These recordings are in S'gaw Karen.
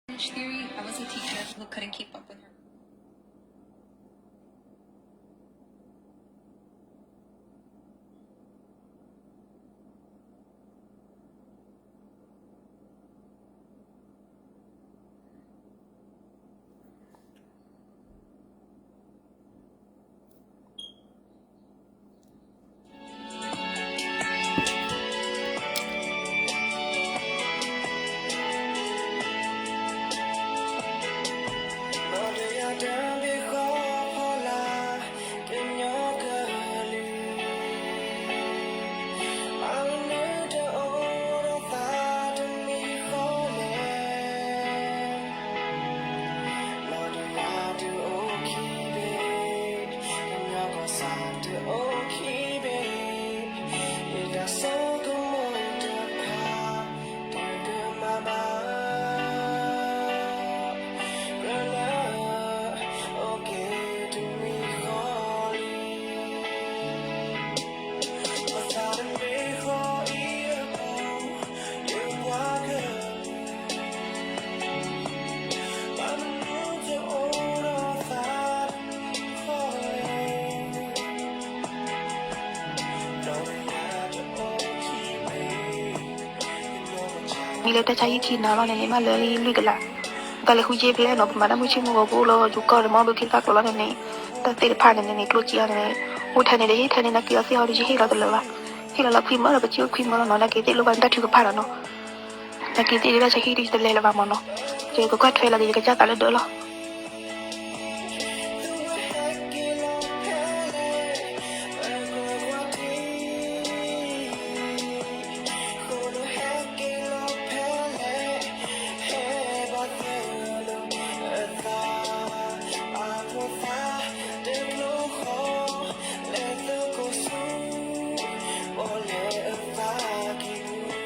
French theory, I was a teacher who couldn't keep up with her. မ့ၢ်လၢတၢ်ဆါဟံၣ်ခံနၤလီၤန့ၣ်န့ၣ် မ့ၢ်လၢလံာ်လွံၢ်ကလး တၢ်လဲၤဃုယ့ၢ်ဖဲလဲၣ်နီၤ ပမၤတၢ်မုၢ်ဆ့ၣ်မုၢ်ဂီၤပူၤလီၤ ယိၤကီၢ်န့ၣ် မ့ၢ်ဘုခ့သၣ်ကျိၤလီၤန့ၣ်န့ၣ် တၢ်သ့ၣ်တဖၣ်န့ၣ်န့ၣ်န့ၣ် ကျိၣ်စ့အီၤန့ၣ်န့ၣ် အိၣ်ထဲန့ၣ်ဒီးဟ့ၣ်ထဲန့ၣ် နက့ၤအီၤသ့ၣ်ဟီဒီး ယဟ့ၣ်လီၤတလၢာ်ဘၣ် ဟ့ၣ်လီၤလၢခွံမၢလီၤ ပစံၣ်အိၣ်ခွံမၢလီၤနီၤ နက့ၤသ့ၣ်လိၣ်ဘၣ်နတၢ်ထုကဖၣ်လီၤနီၤ နက့ၤသ့ၣ်ဒ်တၢ်ဆါဟံၣ်ဒ်ယတလဲၤလၢၤဘၣ်မၢ်နီၤ ယကကွၢ်ထွဲလီၤက့ၤ ယကစၢ်သးလၢဒၢးလီၤ ပှၤလဲၤအသးကံၢ်ပူၤ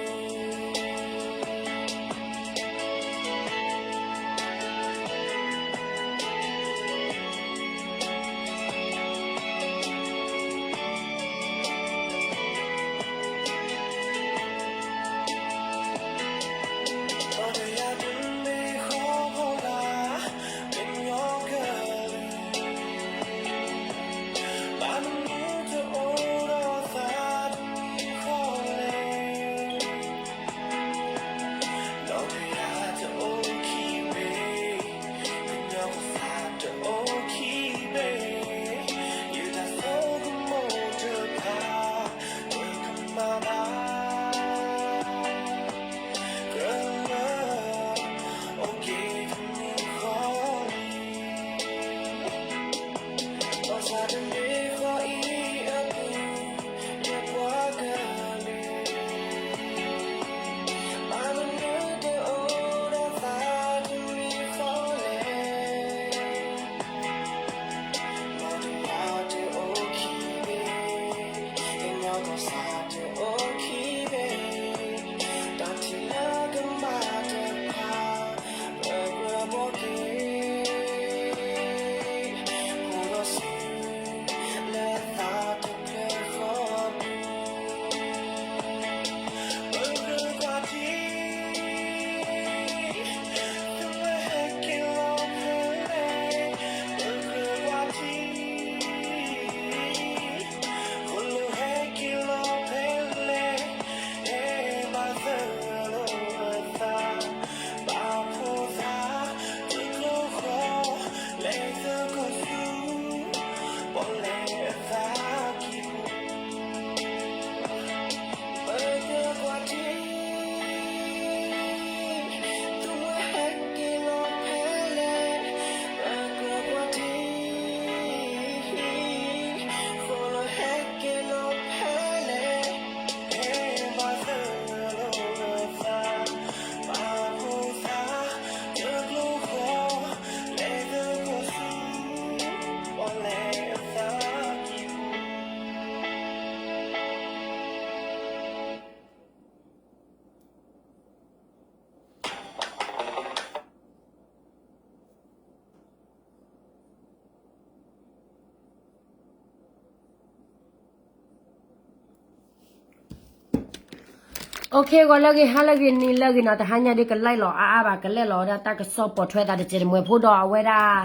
OK, ဂီၤလၢအဂ့ၤ ဟါလၢအဂ့ၤ နံၤလၢအဂ့ၤနီၤ, တဟါညါဒုးကလဲၤလီၤအါအါဘၣ်, ကလဲၤလီၤဝဲဒၣ်တၢ်ကစီၣ်ပိာ်ထွဲသးတစဲးတမှဲၤဖိဒီးအဝဲဒၣ်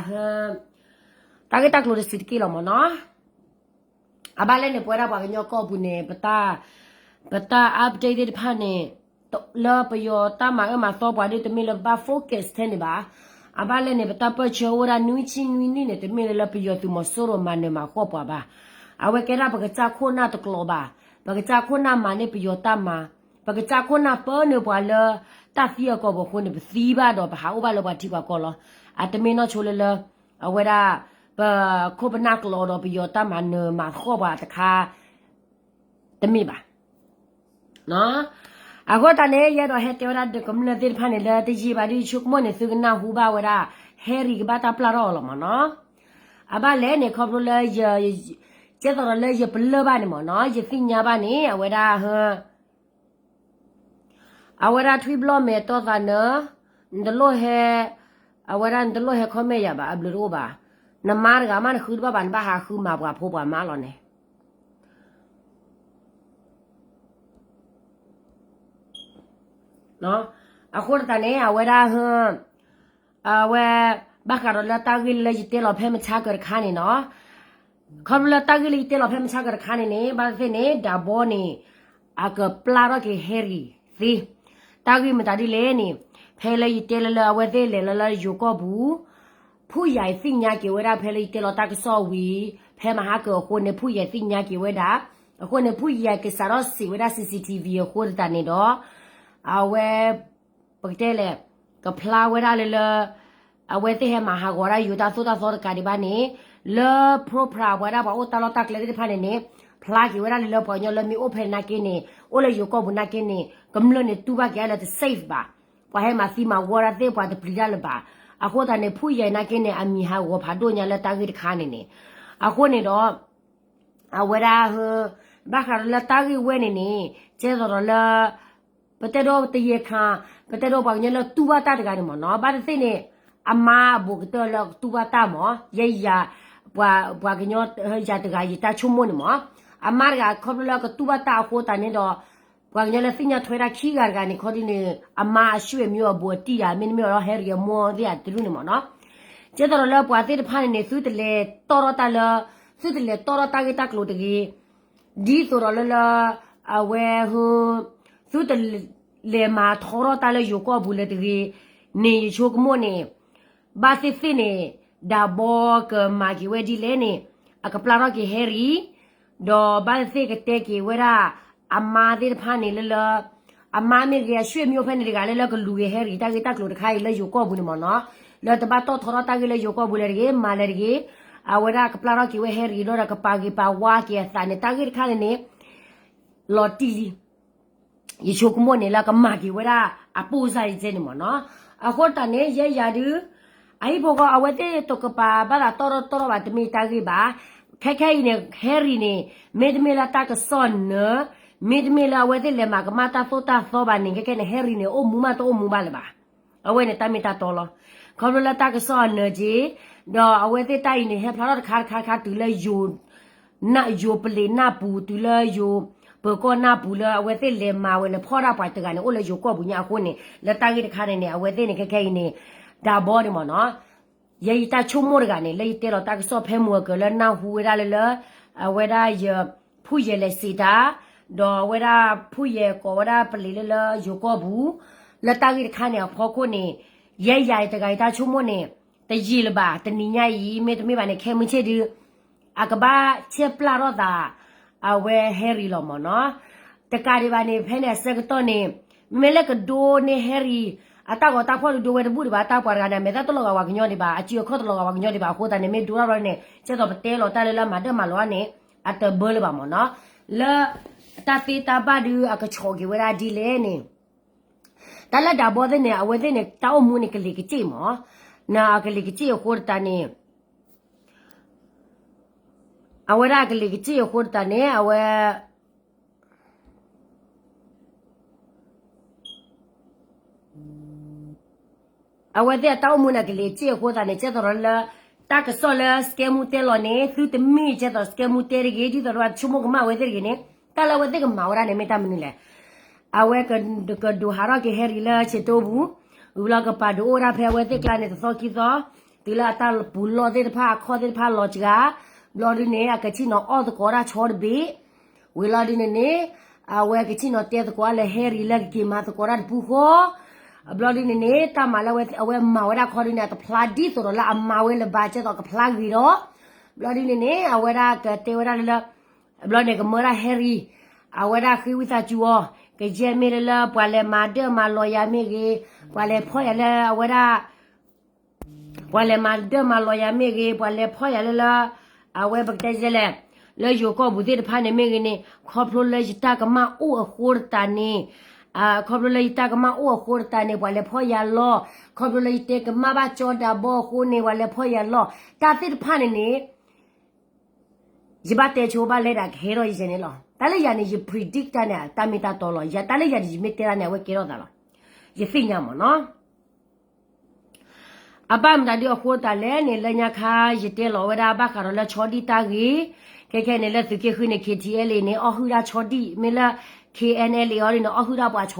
တၢ်ဂ့ၢ်တၢ်ကျိၤတစဲးတက့ၢ်လီၤမ့ၢ်နီၤ. အဘၣ်လဲၣ်န့ၣ် ပဝဲဒၣ်ပှၤကညီကီၢ်ပူၤန့ၣ် ပတၢ် ပတၢ် update သ့ၣ်တဖၣ်န့ၣ် လၢပယီၤတၢ်မၤအၢမၤသီပှၤဒုး တမ့ၢ်လၢပဘၣ် focus ထဲန့ၣ်ဘၣ်. အဘၣ်လဲၣ်န့ၣ် ပတၢ်ပၢၢ်ဆၢအိၣ်ဝဲဒၣ်နွံဆံနွံနံၣ်န့ၣ် တမ့ၢ်လၢပယီၤသုးမီၤစိရိၤမၤနၢၤမၤဃီၣ်ပှၤဘၣ်. အဝဲကဲဒၣ်ပကစၢ်ခိၣ်နၢ်တကျိၤဘၣ်. ပကစၢ်ခိၣ်နၢ်မၤန့ၢ်ပယီၤတၢ်မၤ, ပကစၢ်ခိၣ်နၢ်ပၢနုာ်ပှၤလၢတၢ်သံအကိာ်ပူၤအဃိန့ၣ် ပသံဘၣ်ဒီးပဟးအိၣ်ဘၣ်လၢပှၤထံပှၤကီၢ်လီၤ. အတမ့ၢ်နီၢ်ဆိလၢလၢ အဝဲဒၣ် ပခိၣ်ပနၢ်ကျိၤဒီးပယီၤတၢ်မၤနၢၤမၤဃီၣ်ပှၤတခါ တမ့ၢ်ဘၣ်. အဃိသတးန့ၣ် ယအဲၣ်ဒိးဟဲတဲဝဲဒၣ်ဒီးကမျၢၢ်သ့ၣ်တဖၣ်န့ၣ် လၢတယံာ်ဘၣ်ဒုး ယဆိကမိၣ်န့ၣ် သုကနၢ်ဟူဘၣ်ဝဲဒၣ် Harry ကဘၣ်တၢ်ပျၢ်ထီၣ်အီၤလီၤမ့ၢ်နီၤ. အဘၣ်လဲၣ်န့ၣ် ခီဖျိလၢ ကဲသိးဒီးလၢယပလၢၢ်ဘၣ်န့ၣ်မ့ၢ်နီၤ ယသ့ၣ်ညါဘၣ်န့ၣ် အဝဲဒၣ် အဝဲဒၣ်ထွံၣ်ဘျီၣ်မဲာ်တီၢ်သးနၢ, နတလိၣ်ဟဲ, အဝဲဒၣ်နတလိၣ်ဟဲ comment ယၤဘၣ် အဘျုးတအိၣ်ဘၣ်. နမါတဂၤမးနဃုတဘၣ်ဘၣ် နဘၣ်ဟးဃုမၤပှၤဖိပှၤမါလီၤန့ၣ်. အဃိသတးန့ၣ် အဝဲဒၣ် အဝဲ ဘၣ်ဃးဒီးလၢတၢ်ဂ့ၢ်လၢယတဲလီၤဖဲမဆါကၢတခါန့ၣ်နီၤ, ခီဖျိလၢတၢ်ဂ့ၢ်လၢယတဲလီၤဖဲမဆါကၢတခါန့ၣ်န့ၣ် ဘၣ်သ့ၣ်သ့ၣ်န့ၣ် ဒးဘီန့ၣ် အကပျၢ်ထီၣ်က့ၤ Harry သ့. တၢ်ဂ့ၢ်မတၤဒ်လဲၣ်န့ၣ် ဖဲလၢယတဲလၢလၢအဝဲသ့ၣ်လဲၤလၢလၢယိၤကီၢ်ပူၤ ဖုၣ်ယၤအံၤသ့ၣ်ညါက့ၤဝဲဒၣ်ဖဲလၢယတဲလီၤတၢ်ကစီၣ်ဝံၤ ဖဲမဟါကၢအဃိန့ၣ် ဖုၣ်ယၤသ့ၣ်ညါက့ၤဝဲဒၣ်, အဃိန့ၣ် ဖုၣ်ယၤကစးထီၣ်စံးဝဲဒၣ် CCTV အဃိသတးန့ၣ်ဒီး အဝဲ ပကတဲလဲၣ် ကဖျါဝဲဒၣ်လၢလၢ အဝဲသ့ၣ်ဟဲမၤဟးဂီၤဒၣ်ယိၤတၢ်သိၣ်တၢ်သီတကးဒံးဘၣ်န့ၣ် လၢ profile ပှၤဒၣ်ပှၤအိၣ်တၢ်လီၢ်တၢ်ကျဲသ့ၣ်တဖၣ်န့ၣ်န့ၣ် ဖျါက့ၤဝဲဒၣ်လၢလၢပှၤကညီလၢမ့ၢ်အိၣ်ဖဲနာ်က့န့ၣ် အိၣ်လၢယိၤကီၢ်ပူၤနာ်က့န့ၣ် ကမျၢၢ်န့ၣ်တူၢ်ဘၣ်က့ၤလၢတ safe ဘၣ်, ပှၤဟဲမၤသံမၤဝီဒၣ်သ့ၣ် ပှၤတပျံၤတၢ်လၢၤဘၣ်. အဃိသတးန့ၣ် ဖုၣ်ယၤနာ်က့န့ၣ် အမံၤဟးဂီၤဖးဒိၣ်ညါလၢတၢ်ဂ့ၢ်တခါန့ၣ်န့ၣ် အဃိန့ၣ်ဒီး အဝဲဒၣ် ဘၣ်ဃးဒီးလၢတၢ်ဂ့ၢ်ဝဲန့ၣ်န့ၣ် ကဲသိးဒီးလၢ ပတဲဒိတယဲၢ်ခါ ပတဲဒိပှၤကညီလၢတူၢ်ဘၣ်တၢ်တဂၤန့ၣ်မ့ၢ်နီၤ ဘၣ်သ့ၣ်သ့ၣ်န့ၣ် အမါအဘူးကတၢၢ်လၢကတူၢ်ဘၣ်တၢ်မ့ၢ် ယဲယၤ ပှၤကညီယၤတဂၤယတၢ်ဆိကမိၣ်န့ၣ်မ့ၢ် အမါတဂၤခီဖျိလၢကတူၢ်ဘၣ်တၢ်အဃိသတးန့ၣ်ဒီး ပှၤကညီလၢသ့ၣ်ညါထွဲတၢ်ခံဂၤတဂၤန့ၣ် ခီဒ်န့ၣ် အမါအဆွေမျိုးအဘူးအတံၢ်ဒၣ် မ့တမ့ၢ်ဒီး Harry အမိၢ်သ့ၣ်အတရူၢ်န့ၣ်မ့ၢ်နီၤ ကဲသိးဒီးလၢပှၤသ့ၣ်တဖၣ်န့ၣ်န့ၣ် သုတလဲၤတီၢ်ထီၣ်တၢ်လၢ သုတလဲၤတီၢ်ထီၣ်တၢ်ဂ့ၢ်တၢ်ကျိၤတဂ့ၤ ဒ်သိးဒီးလၢလၢ အဝဲ သုတလဲၤမၤထီထီၣ်တၢ်လၢယိၤကီၢ်ပူၤလၢတဂ့ၤန့ၣ် ယဆိကမိၣ်န့ၣ် ဘၣ်သ့ၣ်သ့ၣ်န့ၣ် ဒးဘီကမၤက့ၤဝဲဒ်လဲၣ်န့ၣ် အကပျၢ်ထီၣ်က့ၤ Harry ဒီးဘၣ်သ့ၣ်သ့ၣ်ကတဲက့ၤဝဲဒၣ် အမါသ့ၣ်တဖၣ်န့ၣ်လၢလၢ အမါမ့ၢ်တဂ့ၤ အဆွေမျိုးဖဲန့ၣ်တဂၤလၢလၢကလူၤက့ၤ Harry တၢ်ဂ့ၢ်တၢ်ကျိၤတခါအံၤလၢယိၤကီၢ်ပူၤန့ၣ်မ့ၢ်နီၤ လၢတဘၣ်တီၢ်ထီထီၣ်တၢ်ဂ့ၢ်လၢယိၤကီၢ်ပူၤလၢတဂ့ၤ မၤလၢတဂ့ၤ အဝဲဒၣ်ကပျၢ်ထီၣ်က့ၤဝဲ Harry ဒီးကပာ်ဂ့ၤပာ်ဝါက့ၤအသးန့ၣ် တၢ်ဂ့ၢ်တခါန့ၣ်န့ၣ် လီၤတံၢ်လံ ယဆိကမိၣ်န့ၣ်လၢကမၤက့ၤဝဲဒၣ်အပိၢ်စၢ်ယဲန့ၣ်မ့ၢ်နီၤ အဃိတၢ်န့ၣ် ယဲယၤဒုး အဟံၣ်ဖိဃီအဝဲသ့ၣ်တကပၤဘၣ်သးတီၢ်ထီၣ်တီၢ်ထီၣ်ဘၣ်တမ့ၢ်တၢ်ဂ့ၢ်ဘၣ် ခဲခဲအံၤန့ၣ် Harry န့ၣ် မ့တမ့ၢ်လၢတၢ်ကစီၣ်နၢၤ မ့တမ့ၢ်လၢအဝဲသ့ၣ်လဲၤမၤကမၣ်တၢ်သိၣ်တၢ်သီဘၣ်န့ၣ် ခဲခဲန့ၣ် Harry န့ၣ် အိၣ်မူမးတအိၣ်မူဘၣ်လၢၤဘၣ် အဝဲန့ၣ်တၢ်မ့ၢ်တၢ်တီလီၤ ခီဖျိလၢတၢ်ကစီၣ်အနၢၤက့ ဒီးအဝဲသ့ၣ်တၢ်အံၤန့ၣ် ဟဲဖျါထီၣ်တခါတခါတခါတုၤလၢယိၤ ယိၤပလံးနၢ်ပူၤ တုၤလၢယိၤပၢၤကီၢ်နၢ်ပူၤလၢအဝဲသ့ၣ်လဲၤမၤဝဲလဲၤဖီၣ်ဒၣ်ပှၤတဂၤန့ၣ် အိၣ်လၢယိၤကီၢ်ပူၤညါအဃိန့ၣ် လၢတၢ်ဂ့ၢ်တခါန့ၣ်န့ၣ် အဝဲသ့ၣ်န့ၣ် ခဲခဲအံၤန့ၣ် ဒးဘီန့ၣ်မ့ၢ်နီၤ ယဲယတၢ်ဆိကမိၣ်တဂၤန့ၣ် လၢယတဲလီၤတၢ်ကစီၣ်ဖဲမုၢ်အကၢၤလၢနၢ်ဟူဝဲဒၣ်လၢလၢ အဝဲဒၣ်ယ ဖုၣ်ယဲၤလဲၤစံးတၢ် ဒီးအဝဲဒၣ်ဖုၣ်ယဲၤကိးဝဲဒၣ်ပလံးလၢလၢယိၤကီၢ်ပူၤ လၢတၢ်ဂ့ၢ်တခါန့ၣ်အဖီခိၣ်န့ၣ် ယဲယၤတဂၤယတၢ်ဆိကမိၣ်န့ၣ် တယံာ်လၢၤဘၣ် တနံၤညါအံၤ မ့တမ့ၢ်ဘၣ်န့ၣ် ခဲမုၢ်ဆ့ၣ်ဒုး အကဘၣ်ဆဲးပျၢ်ထီၣ်သး အဝဲ Harry လီၤမ့ၢ်နီၤ တကးဒံးဘၣ်န့ၣ် ဖဲန့ၣ်အဆၢကတီၢ်န့ၣ် မ့မ့ၢ်လၢကဒိန့ၢ် Harry အတၢ်ဂီၤတၢ်ဖီၣ်ဒုးဒိဝဲတဘူၣ်ဒံးဘၣ် တၢ်ပှၤတဂၤန့ၣ် အမဲာ်သၣ်တလီၤဂာ်ပှၤကညီဒံးဘၣ် အစုအခီၣ်တလီၤဂာ်ပှၤကညီဒံးဘၣ် အဃိသတးန့ၣ် မ့ၢ်ဒိထီၣ်ဘျီန့ၣ် ကဲသိးပတဲလီၤတၢ်လၢလၢမၤဒၢမၤလီၤန့ၣ် အတဘၢလၢၤဘၣ်မ့ၢ်နီၤ လၢ တၢ်သ့တၢ်ဘၣ်ဒုး အကဆီၣ်က့ၤဝဲဒၣ်ဒ်လဲၣ်န့ၣ် တၢ်လၢဒးဘီသ့ၣ်န့ၣ် အဝဲသ့ၣ်န့ၣ် တၢ်အိၣ်မူန့ၣ် ကလံၤကစ့ၣ်မ့ၢ် နကလံၤကစ့ၣ်အဃိတၢ်န့ၣ် အဝဲဒၣ်ကလံၤကစ့ၣ်အဃိတၢ်န့ၣ် အဝဲ အဝဲသ့ၣ်အတၢ်အိၣ်မူန့ၣ် ကလံၤကစ့ၣ်အဃိသတးန့ၣ် ကဲသိးဒီးလၢ တၢ်ကစီၣ်လၢ စကဲမူတဲလီၤန့ၣ် သုတမ့ၢ်ကဲသိးစကဲမူတဲတဂ့ၤ ဒ်သိးဒီးဆိကမိၣ်ကမၣ်ဝဲသ့ၣ်တဂ့ၤန့ၣ် တၢ်လၢအဝဲသ့ၣ်ကမၤဝဲဒၣ်န့ၣ် မ့ၢ်တၢ်မနုၤလဲၣ် အဝဲကဒိးဟးထီၣ်က့ၤ Harry လၢဆဲးတိပူၤ, ဝံၤလီၤကပာ်ဒုးအိၣ်ဝဲဒၣ်ဖဲအဝဲသ့ၣ်ကျါန့ၣ် တသီခံသီ, တုၤလၢအတၢ်ပူၤလီၢ်သ့ၣ်တဖၣ် အခီၣ်သ့ၣ်တဖၣ်လီၤစှၤ, ဘျီဒုန့ၣ် အကဆ့ၣ်နီၤအီၣ်သကိးတၢ်ဆီတဘ့ၣ်, ဝံၤလီၤဒုန့ၣ်န့ၣ် အဝဲကဆ့ၣ်နီၤတဲသကိးလၢ Harry လၢကက့ၤမၤသကိးတၢ်တပူၤဃီ, ဘျီဒုန့ၣ်န့ၣ် တၢ်မၤလၢအဝဲ အဝဲမၤဝဲဒၣ်ခီဒုန့ၣ် အတဖျါဒ်သိးဒီးလၢအမၤဝဲလၢၤဘၣ် ကဲသိးကဖျါဂ့ၤဒီး, ဘျီဒုန့ၣ်န့ၣ် အဝဲဒၣ်ကတဲဝဲဒၣ်လၢ ဘျီန့ၣ်ကမၢဒၣ် Harry, အဝဲဒၣ်ဃ့ဝံသးစူၤအီၤ, ကယဲၢ်မ့ၢ်လၢလၢ ပှၤလဲၤမၤဒၢၣ်မၤလီၤယၤမ့ၢ်ဂ့ၤ, ပှၤလဲၤဖီၣ်ယၤလၢအဝဲဒၣ် ပှၤလဲၤမၤဒၢၣ်မၤလီၤယၤမ့ၢ်ဂ့ၤ, ပှၤလဲၤဖီၣ်ယၤလၢလၢ အဝဲပကတဲလဲၣ်, လၢယိၤကီၢ်ပူၤသ့ၣ်တဖၣ်န့ၣ်မ့ၢ်ဂ့ၤန့ၣ် ခီဖျိလၢယတၢ်ကမၣ်အိၣ်အဃိတးန့ၣ်, ခီဖျိလၢယတၢ်ကမၣ်အိၣ်အဃိတးန့ၣ် ပှၤလဲၤဖီၣ်ယၤလီၤ, ခီဖျိလၢယတဲကမၣ်ဘၣ်ကၠီဒၤဘီအဃိန့ၣ် ပှၤလဲၤဖီၣ်ယၤလီၤ, တၢ်သ့ၣ်တဖၣ်န့ၣ်န့ၣ် ယဘၣ်တဲဆိဘၣ်လဲၤဒၣ်ကဟဲထီၣ်ယဲန့ၣ်လီၤ. တၢ်လၢယၤန့ၣ် ယ predict တၢ်န့ၣ် တၢ်မ့ၢ်တၢ်တီလီၤ. ယၤတၢ်လၢယၤန့ၣ် ယမ့ၢ်တဲတၢ်န့ၣ် အဝဲကဲထီၣ်သးလီၤ. ယသ့ၣ်ညါမ့ၢ်နီၤ. အဘၣ်မတၤဒုအဃိတးလဲၣ်န့ၣ် လၢညါခါ ယတဲလီၤဝဲဒၣ်ဘၣ်ဃးဒီးလၢဆီဒံၣ်တၢ်ဂ့ၢ်, ခဲခဲန့ၣ် လၢသုးက့ဃုန့ၣ် K T L A န့ၣ် အီၣ်ဟုၣ်ဒၣ်ဆီဒံၣ်, မ့ၢ်လၢ K N L A အီၤဒ်န့ၣ် အီၣ်ဟုၣ်ဒၣ်ပှၤဆီ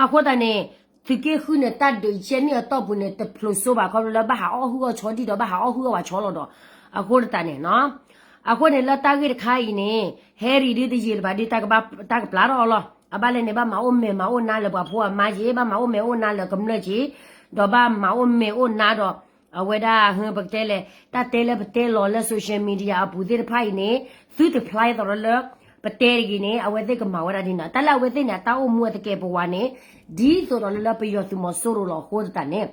အဃိသတးန့ၣ် သုးက့ဃုန့ၣ် တၢ်ဒုးယဲၢ်နံၣ်အတီၢ်ပူၤန့ၣ် တဖျိးစိဘၣ် ခီဖျိလၢဘၣ်ဟးအီၣ်ဟုၣ်အီၣ်ဆီဒံၣ်ဒီး ဘၣ်ဟးအီၣ်ဟုၣ်အီၣ်ပှၤဆီလီၤဒီး, အဃိသတးန့ၣ်, အဃိန့ၣ်လၢတၢ်ဂ့ၢ်တခါအံၤန့ၣ် Harry ဒုတယံာ်လၢၤဘၣ်ဒု တၢ်ကပျၢ်ထီၣ်အီၤလီၤ. အဘၣ်လဲၣ်န့ၣ် ဘၣ်မၤအိၣ်မဲာ်မၤအိၣ်နါလၢပှၤဖိအမါက့, ဘၣ်မၤအိၣ်မဲာ်အိၣ်နါလၢကမျၢၢ်က့, ဒီးဘၣ်မၤအိၣ်မဲာ်အိၣ်နါဒီး အဝဲဒၣ် ပကတဲလဲၣ် တၢ်တဲလၢပတဲလီၤလၢ social media အပူၤသ့ၣ်တဖၣ်အံၤန့ၣ် သုတဖျါအသိးဒီးလၢ ပတဲတဂ့ၤန့ၣ် အဝဲသ့ၣ်ကမၤဝဲဒၣ်ဒ်န့ၣ်, တၢ်လၢအဝဲသ့ၣ်န့ၣ် အတၢ်အိၣ်မူအသကဲာ်ပဝးန့ၣ် ဒ်သိးဒီးလၢလၢပယီၤသုးမီၤစိရိၤလီၤ. အဃိသတးန့ၣ်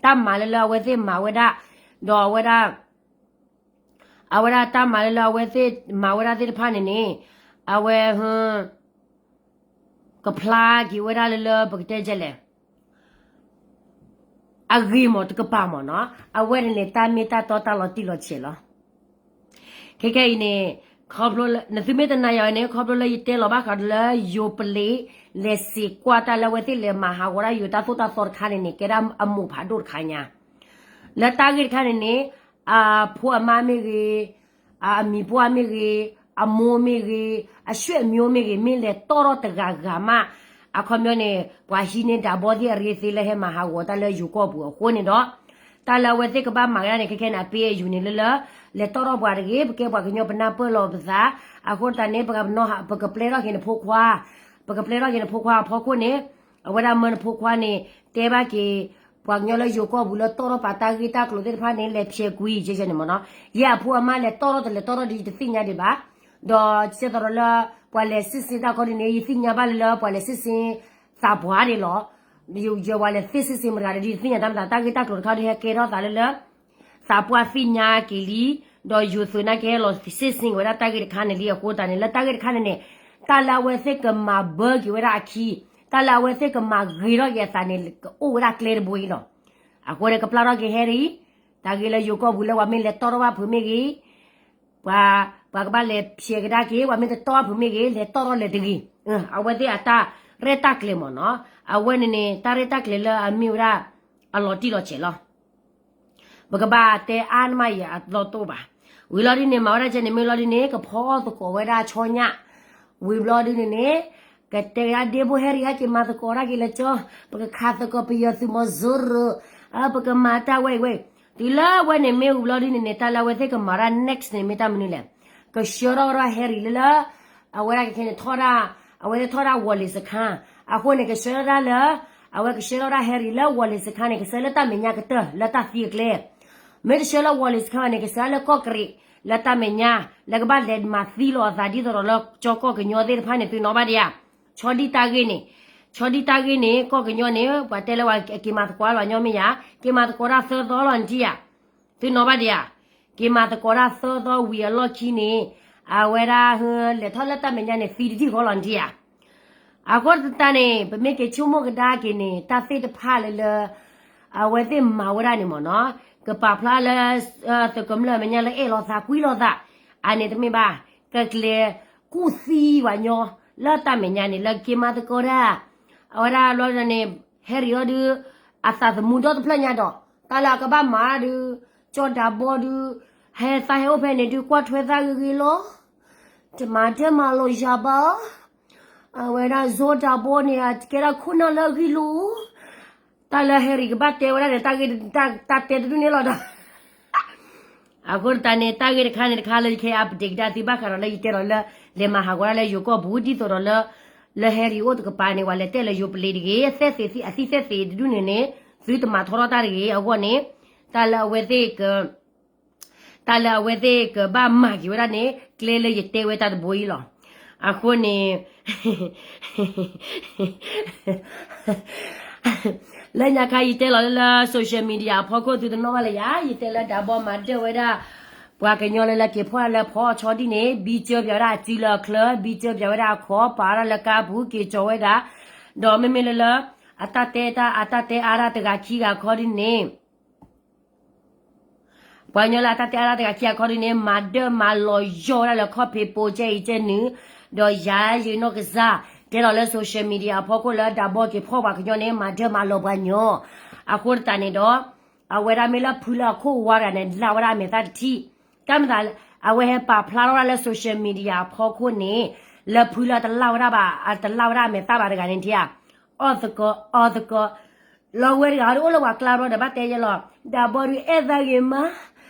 တၢ်မၤလၢလၢအဝဲသ့ၣ်မၤဝဲဒၣ်, ဒီးအဝဲဒၣ် အဝဲဒၣ်တၢ်မၤလၢလၢအဝဲသ့ၣ်မၤဝဲဒၣ်သ့ၣ်တဖၣ်န့ၣ်န့ၣ် အဝဲ ကဖျါက့ၤဝဲဒၣ်လၢလၢပကတဲဒ်လဲၣ် အဂ့ၤမးတကပၤမးနီၤ, အဝဲန့ၣ်န့ၣ် တၢ်မ့ၢ်တၢ်တီတၢ်လီၤတံၢ်လီၤဆဲးလီၤ. ခဲခဲအံၤန့ၣ် ခီဖျိလၢ နသုမ့ၢ်တနာ်ယၤဝဲန့ၣ် ခီဖျိလၢယတဲလီၤဘၣ်ဃးဒီးလၢယိၤပလံး လဲၤစံးကွၢ်တၢ်လၢအဝဲသ့ၣ်လဲၤမၤဟးဂီၤဒၣ်ယိၤတၢ်သိၣ်တၢ်သီတခါန့ၣ်န့ၣ် ကဲဒၣ်အမိၢ်ဖးဒိၣ်တခါညါ လၢတၢ်ဂ့ၢ်တခါန့ၣ်န့ၣ် အဖိအမါမ့ၢ်ဂ့ၤ, အမံၤပှၢ်မ့ၢ်ဂ့ၤ, အမိၢ်မ့ၢ်ဂ့ၤ, အဆွေမျိုးမ့ၢ်ဂ့ၤ, မ့ၢ်လဲၤတီၣ်ထီၣ်တဂၤဂၤမး, အခီပညီန့ၣ် ပှၤဟံးန့ၢ်ဒးဘီသ့ၣ်အရ့သ့လၢဟဲမၤဟးဂီၤတၢ်လၢယိၤကီၢ်ပူၤအဃိန့ၣ်ဒီး တၢ်လၢအဝဲသ့ၣ်ကဘၣ်မၤဝဲဒၣ်န့ၣ် ခဲခဲန့ၣ် အပ့ၢ်အယူၤန့ၣ်လၢလၢ လဲၤတီၣ်ထီၣ်ပှၤတဂ့ၤ, ပကဲပှၤကညီပနၢ်ပၢၢ်လီၤပသး, အဃိသတးန့ၣ် ပကပျဲထီၣ်က့ၤနဖိခွါ, ပကပျဲထီၣ်က့ၤနဖိခွါအဖီခိၣ်န့ၣ် အဝဲဒၣ်မၢနဖိခွါန့ၣ် တဲဘၣ်က့ၤ ပှၤကညီလၢယိၤကီၢ်ပူၤလၢတီၣ်ထီၣ်ပာ်တၢ်ဂ့ၢ်တၢ်ကျိၤသ့ၣ်တဖၣ်န့ၣ် လဲၤဖျဲးကွံာ် ကဲကဲန့ၣ်မ့ၢ်နီၤ, ယဲအဖိအမါလဲၤတီၣ်ထီၣ်တလဲၤတီၣ်ထီၣ်ဒီး ယတသ့ၣ်ညါဒံးဘၣ်, ဒီးကဲသိးဒီးလၢ ပှၤလဲၤစ့စ့တၢ်ခီဒ်န့ၣ် ယသ့ၣ်ညါဘၣ်လၢလၢပှၤလဲၤစ့စ့ သးပှၢ်န့ၣ်လီၤ, ယဝဲလဲၤသ့စ့စ့မတၤဒီး ယတသ့ၣ်ညါတၢ်မတၤ တၢ်ဂ့ၢ်တၢ်ကျိၤတခါဒီး ဟဲကဲထီၣ်သးလၢလၢ သးပှၢ်သ့ၣ်ညါက့ၤလံ, ဒီးယိၤသုးနာ်က့ဟဲလီၤစ့စ့ဝဲဒၣ်တၢ်ဂ့ၢ်တခါန့ၣ်လံအဃိသတးန့ၣ် လၢတၢ်ဂ့ၢ်တခါန့ၣ်န့ၣ် တၢ်လၢအဝဲသ့ၣ်ကမၤဘၢက့ၤဝဲဒၣ်အခံ, တၢ်လၢအဝဲသ့ၣ်ကမၤဂ့ၤထီၣ်က့ၤအသးန့ၣ် ကအိၣ်ဝဲဒၣ်ကျဲတဘိအံၤလီၤ. အဃိန့ၣ် ကပျၢ်ထီၣ်က့ၤ Harry, တၢ်ဂ့ၢ်လၢယိၤကီၢ်ပူၤလၢပှၤမ့ၢ်လဲၤတီၣ်ထီၣ်ဘၣ်ဖုးမ့ၢ်ဂ့ၤ ပှၤ ပှၤကဘၣ်လဲၤဖျဲးကဒါက့ၤ ပှၤမ့ၢ်တတီၢ်ဘၣ်ဖုးမ့ၢ်ဂ့ၤ လဲၤတီၢ်ထီၣ်လဲၤတဂ့ၤ, အဝဲသ့ၣ်အတၢ်ရဲၣ်တၢ်ကျဲၤမ့ၢ်နီၤ, အဝဲန့ၣ်န့ၣ် တၢ်ရဲၣ်တၢ်ကျဲၤလၢအမ့ၢ်ဝဲဒၣ် အလီၤတံၢ်လီၤဆဲးလီၤ. ပကဘၣ်တဲအါန့ၢ်မးယၤအလီၢ်တအိၣ်ဘၣ်. ဝံၤလီၤဒ်န့ၣ် မၤဝဲဒၣ်ကဲန့ၣ် မ့ၢ်လီၤဒ်န့ၣ် ကဖီအီၣ်သကိးဝဲဒၣ်ဆီညၣ်, ဝံၤဘျီဒ်န့ၣ်န့ၣ် ကတဲကဒါဒ့ဖိ Harry ဟဲက့ၤမၤသကိးတၢ်က့ၤလၢကၠီ, ပကခးသကိးပယီၤသုးမီၤစိရိၤ, ပကမၤတၢ်ဝဲအံၤဝဲအံၤ, တုၤလၢအဝဲန့ၣ်မ့ၢ်ဝံၤဘျီဒ်န့ၣ်န့ၣ် တၢ်လၢအဝဲသ့ၣ်ကမၤဒၣ် next န့ၣ် မ့ၢ်တၢ်မနုၤလဲၣ်, ကဆှၢထီၣ်ဝဲဒၣ် Harry လၢလၢ အဝဲဒၣ်ခဲခဲန့ၣ် ထီၣ်ဒၣ် အဝဲသ့ၣ်ထီၣ်ဒၣ် ဝီၤလ့ၤစခန်း, အဃိန့ၣ် ကဆှၢထီၣ်ဒၣ်လၢ အဝဲကဆှၢထီၣ်ဒၣ် Harry လၢဝီၤလ့ၤစခန်းန့ၣ် ကဆှၢလၢတၢ်မဲာ်ညါကတၢၢ် လၢတၢ်သံအကျဲ, မ့ၢ်တဆှၢလၢဝီၤလ့ၤစခန်းဘၣ်န့ၣ် ကဆှၢလၢကီၢ်ကရံး လၢတၢ်မဲာ်ညါ လၢကဘၣ်လဲၤမၤသံလီၤအသးဒ်သိးဒီးလၢကၠီကီၢ်ကညီသ့ၣ်တဖၣ်န့ၣ် သုနီၣ်ဘၣ်ဒံးဧါ, ဆီဒံၣ်တၢ်ဂ့ၢ်န့ၣ်, ဆီဒံၣ်တၢ်ဂ့ၢ်န့ၣ် ကီၢ်ကညီန့ၣ် ပှၤတဲလၢပှၤက့ၤမၤသကိးလီၤညီမ့ၢ်ယၤ, က့ၤမၤသကိးတၢ်သၢသီလီၤနထံၣ်ဧါ, သုနီၣ်ဘၣ်ဒံးဧါ, က့ၤမၤသကိးတၢ်သၢသီဝံၤအလီၢ်ခံန့ၣ် အဝဲဒၣ် လဲၤထီၣ်လၢတၢ်မဲာ်ညါန့ၣ် သံတထံၣ်ဃီလီၤနထံၣ်ဧါ. အဃိသတးန့ၣ် ပမ့ၢ်က့ၤဆိကမိၣ်ကဒါက့ၤန့ၣ် တၢ်သ့ၣ်တဖၣ်လၢလၢ အဝဲသ့ၣ်မၤဝဲဒၣ်န့ၣ်မ့ၢ်နီၤ, ကပာ်ဖျါလၢ သုးကမျၢၢ်အမဲာ်ညါလၢအဲၣ်လီၤသးကွံလီၤသး, အန့ၣ်တမ့ၢ်ဘၣ်, ကကျဲၤကူၣ်သံပှၤညီ လၢတၢ်မဲာ်ညါန့ၣ် လၢက့ၤမၤသကိးတၢ်, အဝဲဒၣ်ဘျီန့ၣ် Harry အီၤဒုး အသးသမူဒီတဖျၢၣ်ညါဒီး တၢ်လၢအကဘၣ်မၤဒုး ကၠီဒးဘီဒုး ဟဲသးဟဲအိၣ်ဖဲန့ၣ်ဒုး ကွၢ်ထွဲသးဂ့ၤဂ့ၤလီၤ. တမၤတၢ်မၤလီၤယၤဘၣ်, အဝဲဒၣ် ဇီတၢ်ဘီန့ၣ် အကဲဒၣ်ခိၣ်နၢ်လၢအဂ့ၢ်လိာ်, တၢ်လၢ Harry ကဘၣ်တဲဝဲဒၣ်န့ၣ် တၢ်ဂ့ၢ် တၢ်တဲတဒူၣ်န့ၣ်လီၤဒီး အဃိသတးန့ၣ် တၢ်ဂ့ၢ်တခါန့ၣ်တခါလၢယခဲအံၤ update ကဒါသုဘၣ်ဃးဒီးလၢယတဲဒီးလၢ လဲၤမၤဟးဂီၤဒၣ်လၢယိၤကီၢ်ပူၤ ဒ်သိးဒီးလၢ လၢ Harry အိၣ်တကပၤန့ၣ် ပှၤလဲၤတဲလၢယိၤပလ့ၤတဂ့ၤ သဲသ့ၣ်သ့ၣ် အသံၣ်သဲသ့ၣ်တဒူၣ်န့ၣ်န့ၣ် သုတမၤထီထီၣ်တၢ်တဂ့ၤ အဂီၢ်န့ၣ် တၢ်လၢအဝဲသ့ၣ်က တၢ်လၢအဝဲသ့ၣ်ကဘၣ်မၤက့ၤဝဲဒၣ်န့ၣ် ကျဲလၢယတဲဝဲတၢ်တဘိအံၤလီၤ. အဃိန့ၣ် လၢညါခါယတဲလီၤလၢ social media အဖီခိၣ်သုတနီၣ်ဘၣ်လၢယၤ ယတဲလၢဒၣ်ဘီမၤဒၢၣ်ဝဲဒၣ် ပှၤကညီလၢလၢက့ၤဖီၣ်လၢဖီဆီဒံၣ်န့ၣ် ဘံကၢပၠးဝဲဒၣ်အစုလၢအချၢ ဘံကၢပၠးဝဲဒၣ်အခီ ပာ်ဝဲဒၣ်လၢကါပူၤ က့ၤကၠီၤဝဲဒၣ် ဒီးမ့မ့ၢ်လၢလၢ အတၢ်တဲတၢ် အတၢ်တဲအါဒၣ်တဂၤခံဂၤခီဒ်န့ၣ် ပှၤကညီလၢအတၢ်တဲအါဒၣ်တဂၤခံဂၤခီဒ်န့ၣ် မၤဒၢၣ်မၤလီၤယီၢ်ဝဲဒၣ်လၢခီၣ်ဖံးပိကဲအံၤကဲနုာ်, ဒီးယၤယနီၢ်ကစၢ် တဲလီၤလၢ social media အဖီခိၣ်လၢဒၣ်ဘီက့ၤဖီၣ်ပှၤကညီန့ၣ် မၤဒၢၣ်မၤလီၤပှၤကညီ, အဃိသတးန့ၣ်ဒီး အဝဲဒၣ်မ့ၢ်လၢဖုလၢအခိၣ်ဝါတဂၤန့ၣ် လၢ်ဝဲဒၣ်အမဲာ်သၣ်တထံၣ်, တၢ်မၤသး အဝဲဟဲပာ်ဖျါထီၣ်ဝဲဒၣ်လၢ social media အဖီခိၣ်န့ၣ် လၢဖုလၢအတလၢ်ဝဲဒၣ်ဘၣ် အတလၢ်ဝဲဒၣ်အမဲာ်သၣ်ဘၣ်တဂၤန့ၣ်ထံၣ်ဧါ, အီၣ်သကိး အီသကိး လီၤဝဲတဂၤဒီးအိၣ်လၢပှၤကျါဘျီဒီးဘၣ်တဲယဲလီၤ, ဒၣ်ဘီဒုးအဲၣ်သးဂ့ၤမး,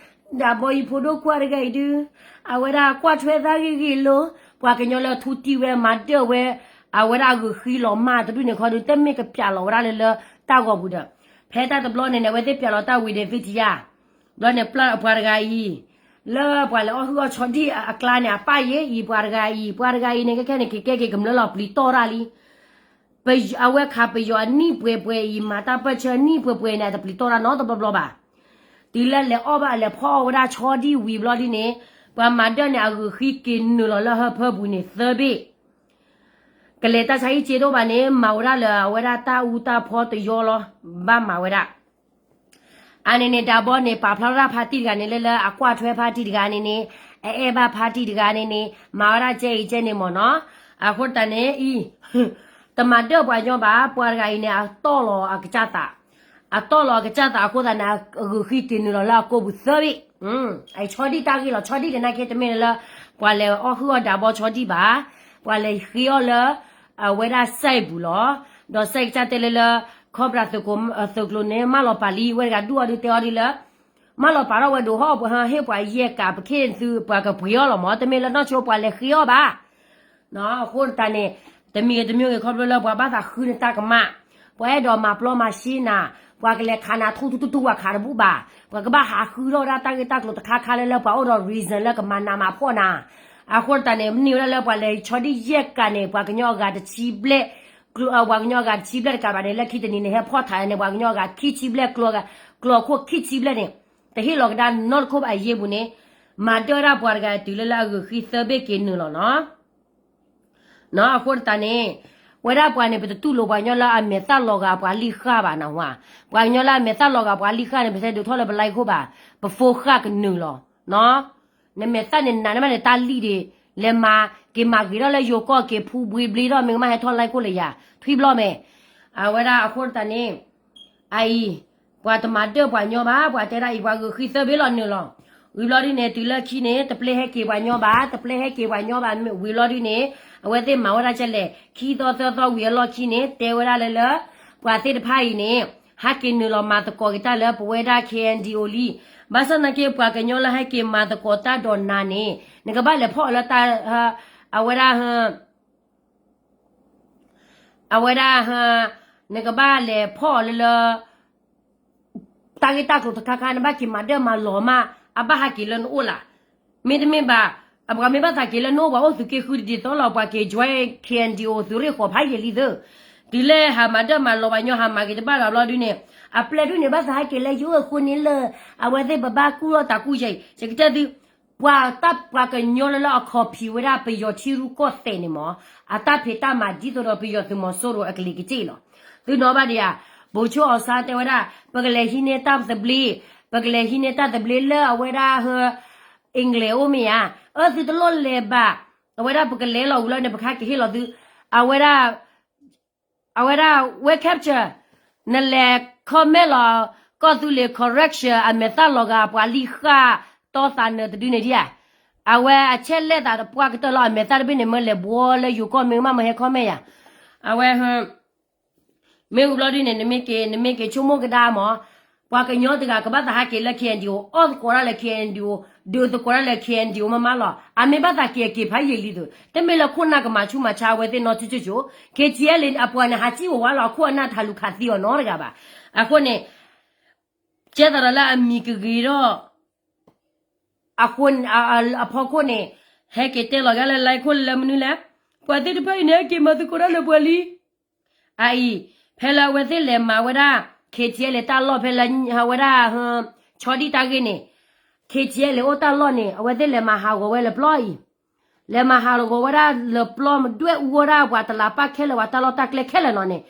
ဒၣ်ဘီယဖိဒိၣ်ခွါတဂၤအံၤဒုး, အဝဲဒၣ်ကွၢ်ထွဲသးဂ့ၤဂ့ၤလီၤ, ပှၤကညီလၢထူတံၢ်ဝဲမၤဒၢၣ်ဝဲ, အဝဲဒၣ်အဂုာ်ဃံလီၤမၢ်တဒူၣ်န့ၣ်ခီဒုး တမ့ၢ်ကပၠးလီၤဝဲဒၣ်လၢလၢတၢ်ဂီၤပူၤဒီး, ဖဲတၢ်တဘျီန့ၣ်န့ၣ် အဝဲသ့ၣ်ပၠးလီၤတၢ်ဝံၤဒီးသုထံၣ်ဧါ, ဘျီန့ၣ်ပျၢ်ပှၤတဂၤအံၤ, လၢပှၤလဲၤအီၣ်ဟုၣ်အီၣ်ဆီဒံၣ်အကျါန့ၣ် အပၢ်ယဲအံၤ ပှၤတဂၤအံၤ ပှၤတဂၤအံၤန့ၣ် ခဲခဲန့ၣ် ကကဲက့ၤကမျၢၢ်လီၤပျံၤတီၢ်တၢ်လံ အဝဲခးပယီၤအနံၣ်ပှဲၤပှဲၤအံၤ မၤတၢ်ပၢၢ်ဆၢနံၣ်ပှဲၤပှဲၤန့ၣ် အတပျံၤတီၢ်တၢ်နီတဘျီဘျီဘၣ်. တုၤလၢလဲၤအီၣ်ဘၣ်လဲၤဖီၣ်အီၣ်ဝဲဒၣ်ဆီဒံၣ်ဝံၤဘျီဒ်န့ၣ်, ပှၤမၤဒၢၣ်န့ၣ် အဂုာ်ဃံက့ၤနုာ်လီၤလၢဟၢဖၢပူၤန့ၣ်သၢဘ့ၣ်. ကလဲၤတၢ်ဆါဟံၣ်စ့တအိၣ်ဘၣ်န့ၣ် မၤဝဲဒၣ်လၢအဝဲဒၣ်တၢ်အူတၢ်ဖီတယီလီၤ, ဘၣ်မၤဝဲဒၣ် အန့ၣ်န့ၣ် ဒၣ်ဘီန့ၣ် ပာ်ဖျါထီၣ်ဒၣ်ဖါတံၢ်တဂၤန့ၣ် လၢလၢအကွၢ်ထွဲဖါတံၢ်တဂၤန့ၣ်န့ၣ်, အအဲၣ်ဘၣ်ဖါတံၢ်တဂၤန့ၣ်န့ၣ်, မၤဝဲဒၣ်ကဲအံၤကဲန့ၣ်မ့ၢ်နီၤ. အဃိတၢ်န့ၣ်အံၤ, တမၤဒၢၣ်ပှၤညီဘၣ်, ပှၤတဂၤအံၤန့ၣ် အတီၢ်လီၤအကစၢ်သး, အတီၢ်လီၤအကစၢ်သးအဃိသတးန့ၣ် အဂုာ်ဃံတ့ၢ်နုာ်လီၤလၢအကိာ်ပူၤသၢဘ့ၣ်. အံၤဆီဒံၣ်တၢ်ဂ့ၢ်လီၤ, ဆီဒံၣ်န့ၣ်နာ်က့တမ့ၢ်လၢ ပှၤလဲၤအီၣ်ဟုၣ်အီၣ်ဒၣ်ဘီဆီဒံၣ်ဘၣ်, ပှၤလဲၤဃ့အီၣ်လၢ အဝဲဒၣ်စဲးပူၤလီၤ. ဒီးစဲးကစၢ်တဲလၢလၢ ခီပဒၣ်သုးကျိၤန့ၣ် မၢလီၤပာ်လံ ဝဲတဂၤဒူၣ်အီၤဒုးတဲအီၤဒ်လၢ မၢလီၤပာ်ထီၣ်ဝဲဒိးဟီၣ်ပှၤဟ့ၣ်ပှၤယဲၢ်ကး ပခ့သုပှၤကပှ့ၤအီၣ်လီၤမး, တမ့ၢ်လၢနီၢ်ဆိပှၤလဲၤဃ့အီၣ်ဘၣ်. အဃိတၢ်န့ၣ် တမံၤဂ့ၤတမံၤဂ့ၤ ခီဖျိလၢပှၤဘၣ်သးဃုနတၢ်ကမၣ်, ပှၤအဲၣ်ဒိးမၤပျီမၤရှဲနၤ, ပှၤကလဲၤခးနၤထူထူထူထူ ပှၤခးတဘူၣ်ဘၣ်, ပှၤကဘၣ်ဟးဃုထီၣ်ဝဲဒၣ်တၢ်ဂ့ၢ်တၢ်ကျိၤတခါခါလၢလၢပှၤအိၣ်ဒီး reason လၢကမၤနးမၤဖှီၣ်နၤ. အဃိတၢ်န့ၣ် မ့ၢ်ဝဲဒၣ်လၢပှၤလဲၤဆီဒံၣ်ယဲၢ်ကးန့ၣ် ပှၤကညီအဂၤတဆံဘျဲၣ်, ပှၤကညီအဂၤတဆံဘျဲၣ်တကးဘၣ်န့ၣ် လၢခံတနံၤန့ၣ် ဟဲဖီၣ်ထးန့ၣ် ပှၤကညီအဂၤခံဆံဘျဲၣ်, ကျိာ်ခိၣ်ခံဆံဘျဲၣ်န့ၣ် တဟ့ၣ်လီၤကဒါနီတခိၣ်ဘၣ်အယ့ၢ်ပူၤန့ၣ်, မၤဒၢၣ်ဝဲဒၣ်ပှၤတဂၤတုၤလၢလၢအဂုာ်ဃံသၢဘ့ၣ်က့ၤနုာ်လီၤနီၤ. အဃိတၢ်န့ၣ် ဝဲဒၣ်ပှၤန့ၣ် ပတတူၢ်လိာ်ပှၤကညီလၢအမဲာ်သၣ်လီၤဂာ်ပှၤလံၣ်ဃၢ်ဘၣ်နဝါ, ပှၤကညီလၢအမဲာ်သၣ်လီၤဂာ်ပှၤလံၣ်ဃၢ်န့ၣ် ပတဲဒုးထီၣ်လၢပလၢခိၣ်ဘၣ်, ပဖိဃၢ်ကနုာ်လီၤ. နမဲာ်သၣ်န့ၣ်နးန့ၣ်မးန့ၣ် တၢ်လံၣ်ဒံး လဲၤမၤက့ၤမၤဂ့ၤထီၣ်လၢယိၤကီၢ် က့ၤဖူဘှ့ဘှ့ထီၣ် မ့ၢ်ကမၣ်ဟဲထီၣ်လၢခိၣ်လၢယၤ ထွံၣ်ဘျီၣ်မဲာ်. အဝဲဒၣ်အဃိတၢ်န့ၣ် အအံၤ ပှၤတမၤဒၢၣ်ပှၤညီဘၣ်, ပှၤတဲဒၣ်အံၤ ပှၤဂုာ်ဃံသၢဘ့ၣ်လီၤနုာ်လီၤ. ဝံၤဘျီဒ်န့ၣ် တုၤလၢခံန့ၣ် တပျဲဟဲက့ၤပှၤညီဘၣ်, တပျဲဟဲက့ၤပှၤညီဘၣ်, ဝံၤဘျီဒ်န့ၣ် အဝဲသ့ၣ်မၤဝဲဒၣ်ကဲလဲၣ်, ခံသီသၢသီဝံၤအလီၢ်ခံန့ၣ် တဲဝဲဒၣ်လၢလၢ ပှၤသ့ၣ်တဖၣ်အံၤန့ၣ် ဟဲက့ၤနုာ်လီၤမၤသကိးက့ၤတၢ်လၢပဝဲဒၣ် K N D O လံ. ဘၣ်ဆၣ်သနာ်က့ ပှၤကညီလၢဟဲက့ၤမၤသကိးတၢ်ဒီးနၤန့ၣ် နကဘၣ်လဲၤဖီၣ်အီၤလၢတၢ် အဝဲဒၣ် အဝဲဒၣ် နကဘၣ်လဲၤဖီၣ်အီၤလၢလၢ တၢ်ဂ့ၢ်တၢ်ကျိၤတခါခါ နဘၣ်က့ၤမၤဒၢၣ်မၤလီၤမး အဘၣ်ဟဲက့ၤလၢနအိၣ်လၢ်. မ့တမ့ၢ်ဘၣ် အပှၤမ့ၢ်ဘၣ်သးက့ၤလၢနအိၣ် ပှၤအိၣ်သုးက့ဃုတဒ်သိးလီၤ ပှၤက့ၤ join K N D O သုးရ့ၣ်ဃီၤဖးယံာ်လံသၢ. တုၤလၢဟးမၤဒၢၣ်မၤလီၤပှၤညီ ဟးမၤက့ၤတဘၣ်ဘၣ်ဘျီဒုန့ၣ် အပျဲၢ်ဒုန့ၣ် ဘၣ်သးဟဲက့ၤလၢယအိၣ်အဃိန့ၣ်လၢ အဝဲသ့ၣ်ပဘၣ်ကူၣ်ထီၣ်တၢ်ကူၣ်ယဲၢ် ယကတဲသု ပှၤတၢ်ပှၤကညီလၢလၢအခီၣ်ဖံးဝဲဒၣ်ပယီၤထံရူၢ်ကီၢ်သဲးန့ၣ်မး အတၢ်ဖံးတၢ်မၤဒ်သိးဒီးပယီၤသုးမီၤစိရိၤအကလံၤကစ့ၢ်လီၤ. သုနီၢ်ဘၣ်ဒံးဧါ, ဘိးဆိအီၣ်စါတဲဝဲဒၣ် ပကလဲၤဟံးန့ၢ်တၢ်သဘျ့, ပကလဲၤဟံးန့ၢ်တၢ်သဘျ့လၢအဝဲဒၣ် English အိၣ်မ့ၢ်ဧါ, အၢသုတလိၣ်လဲၤဘၣ်, အဝဲဒၣ်ပကလဲၤလီၤဝံၤလီၤန့ၣ် ပကဟဲက့ၤဟ့ၣ်လီၤသု, အဝဲဒၣ် အဝဲဒၣ် ဝဲ capture နလဲၤ comment လီၤ ကီၢ်သူလ့ၤ correction အမဲာ်သၣ်လီၤဂာ်ပှၤလံၣ်ဃၢ်တီသးနၢၤတဒုန့ၣ်ဒံးဧါ. အဝဲအဆဲးလဲၣ်သးတပှၢ်ကတၢၢ်လီၤ အမဲာ်သၣ်တဘ့ၣ်န့ၣ် မၢလဲၤဘှီလၢယိၤကီၢ်မ့ၢ်ကမၣ် မၢဟဲခီမဲာ်ယၤ, အဝဲ မ့ၢ်ဝံၤဘျီဒုန့ၣ် နမ့ၢ်က့ၤ နမ့ၢ်က့ၤဆိကမိၣ်ကဒါမး, ပှၤကညီတဂၤကဘၣ်သးဟးက့ၤလၢ K N D O အီၣ်သကိးတၢ်လၢ K N D O ဒုးသကိးတၢ်လၢ K N D O မးမးလီၤ. အမ့ၢ်ဘၣ်သးက့ၤအက့ၤဖးယံာ်လံသုး တမ့ၢ်လၢခိၣ်နၢ်ကမၤဆူၣ်မၤဆါအဝဲသ့ၣ်နီတကၠိၣ်ကၠိၣ်, K T L A အပှၤန့ၣ် ဟးစံၣ်ဝဲဝါလီၤ အခိၣ်အနၢ်တဟးလူၤခးသံအီၤနီတဂၤဘၣ်. အဃိန့ၣ် ကဲသးဒီးလၢအမံၤကဂ့ၤထီၣ် အဃိ အဖီခိၣ်န့ၣ် ဟဲက့ၤတဲလီၤဂာ်လၢ လဲခိၣ်လၢမနုၤလဲၣ်, ပှၤသ့ၣ်တဖၣ်အံၤန့ၣ် ဟဲက့ၤမၤသကိးတၢ်လၢပှၤလံ. အအံၤ ဖဲလၢအဝဲသ့ၣ်လဲၤမၤဝဲဒၣ် K T L A တၢ်လီၢ်ဖဲလၢအဝဲဒၣ် ဆီဒံၣ်တၢ်ဂ့ၢ်န့ၣ် K T L A အိၣ်တၢ်လီၢ်န့ၣ် အဝဲသ့ၣ်လဲၤမၤဟးဂီၤဝဲလၢပျီအံၤ လဲၤမၤဟးဂီၤဝဲဒၣ်လၢပျီ မ့ၢ်ဒွဲၣ်အူဝဲဒၣ်ပှၤတလးပၢ်ခဲလၢာ် ပှၤတၢ်လီၢ်တၢ်ကျဲခဲလၢာ်နီၤန့ၣ်,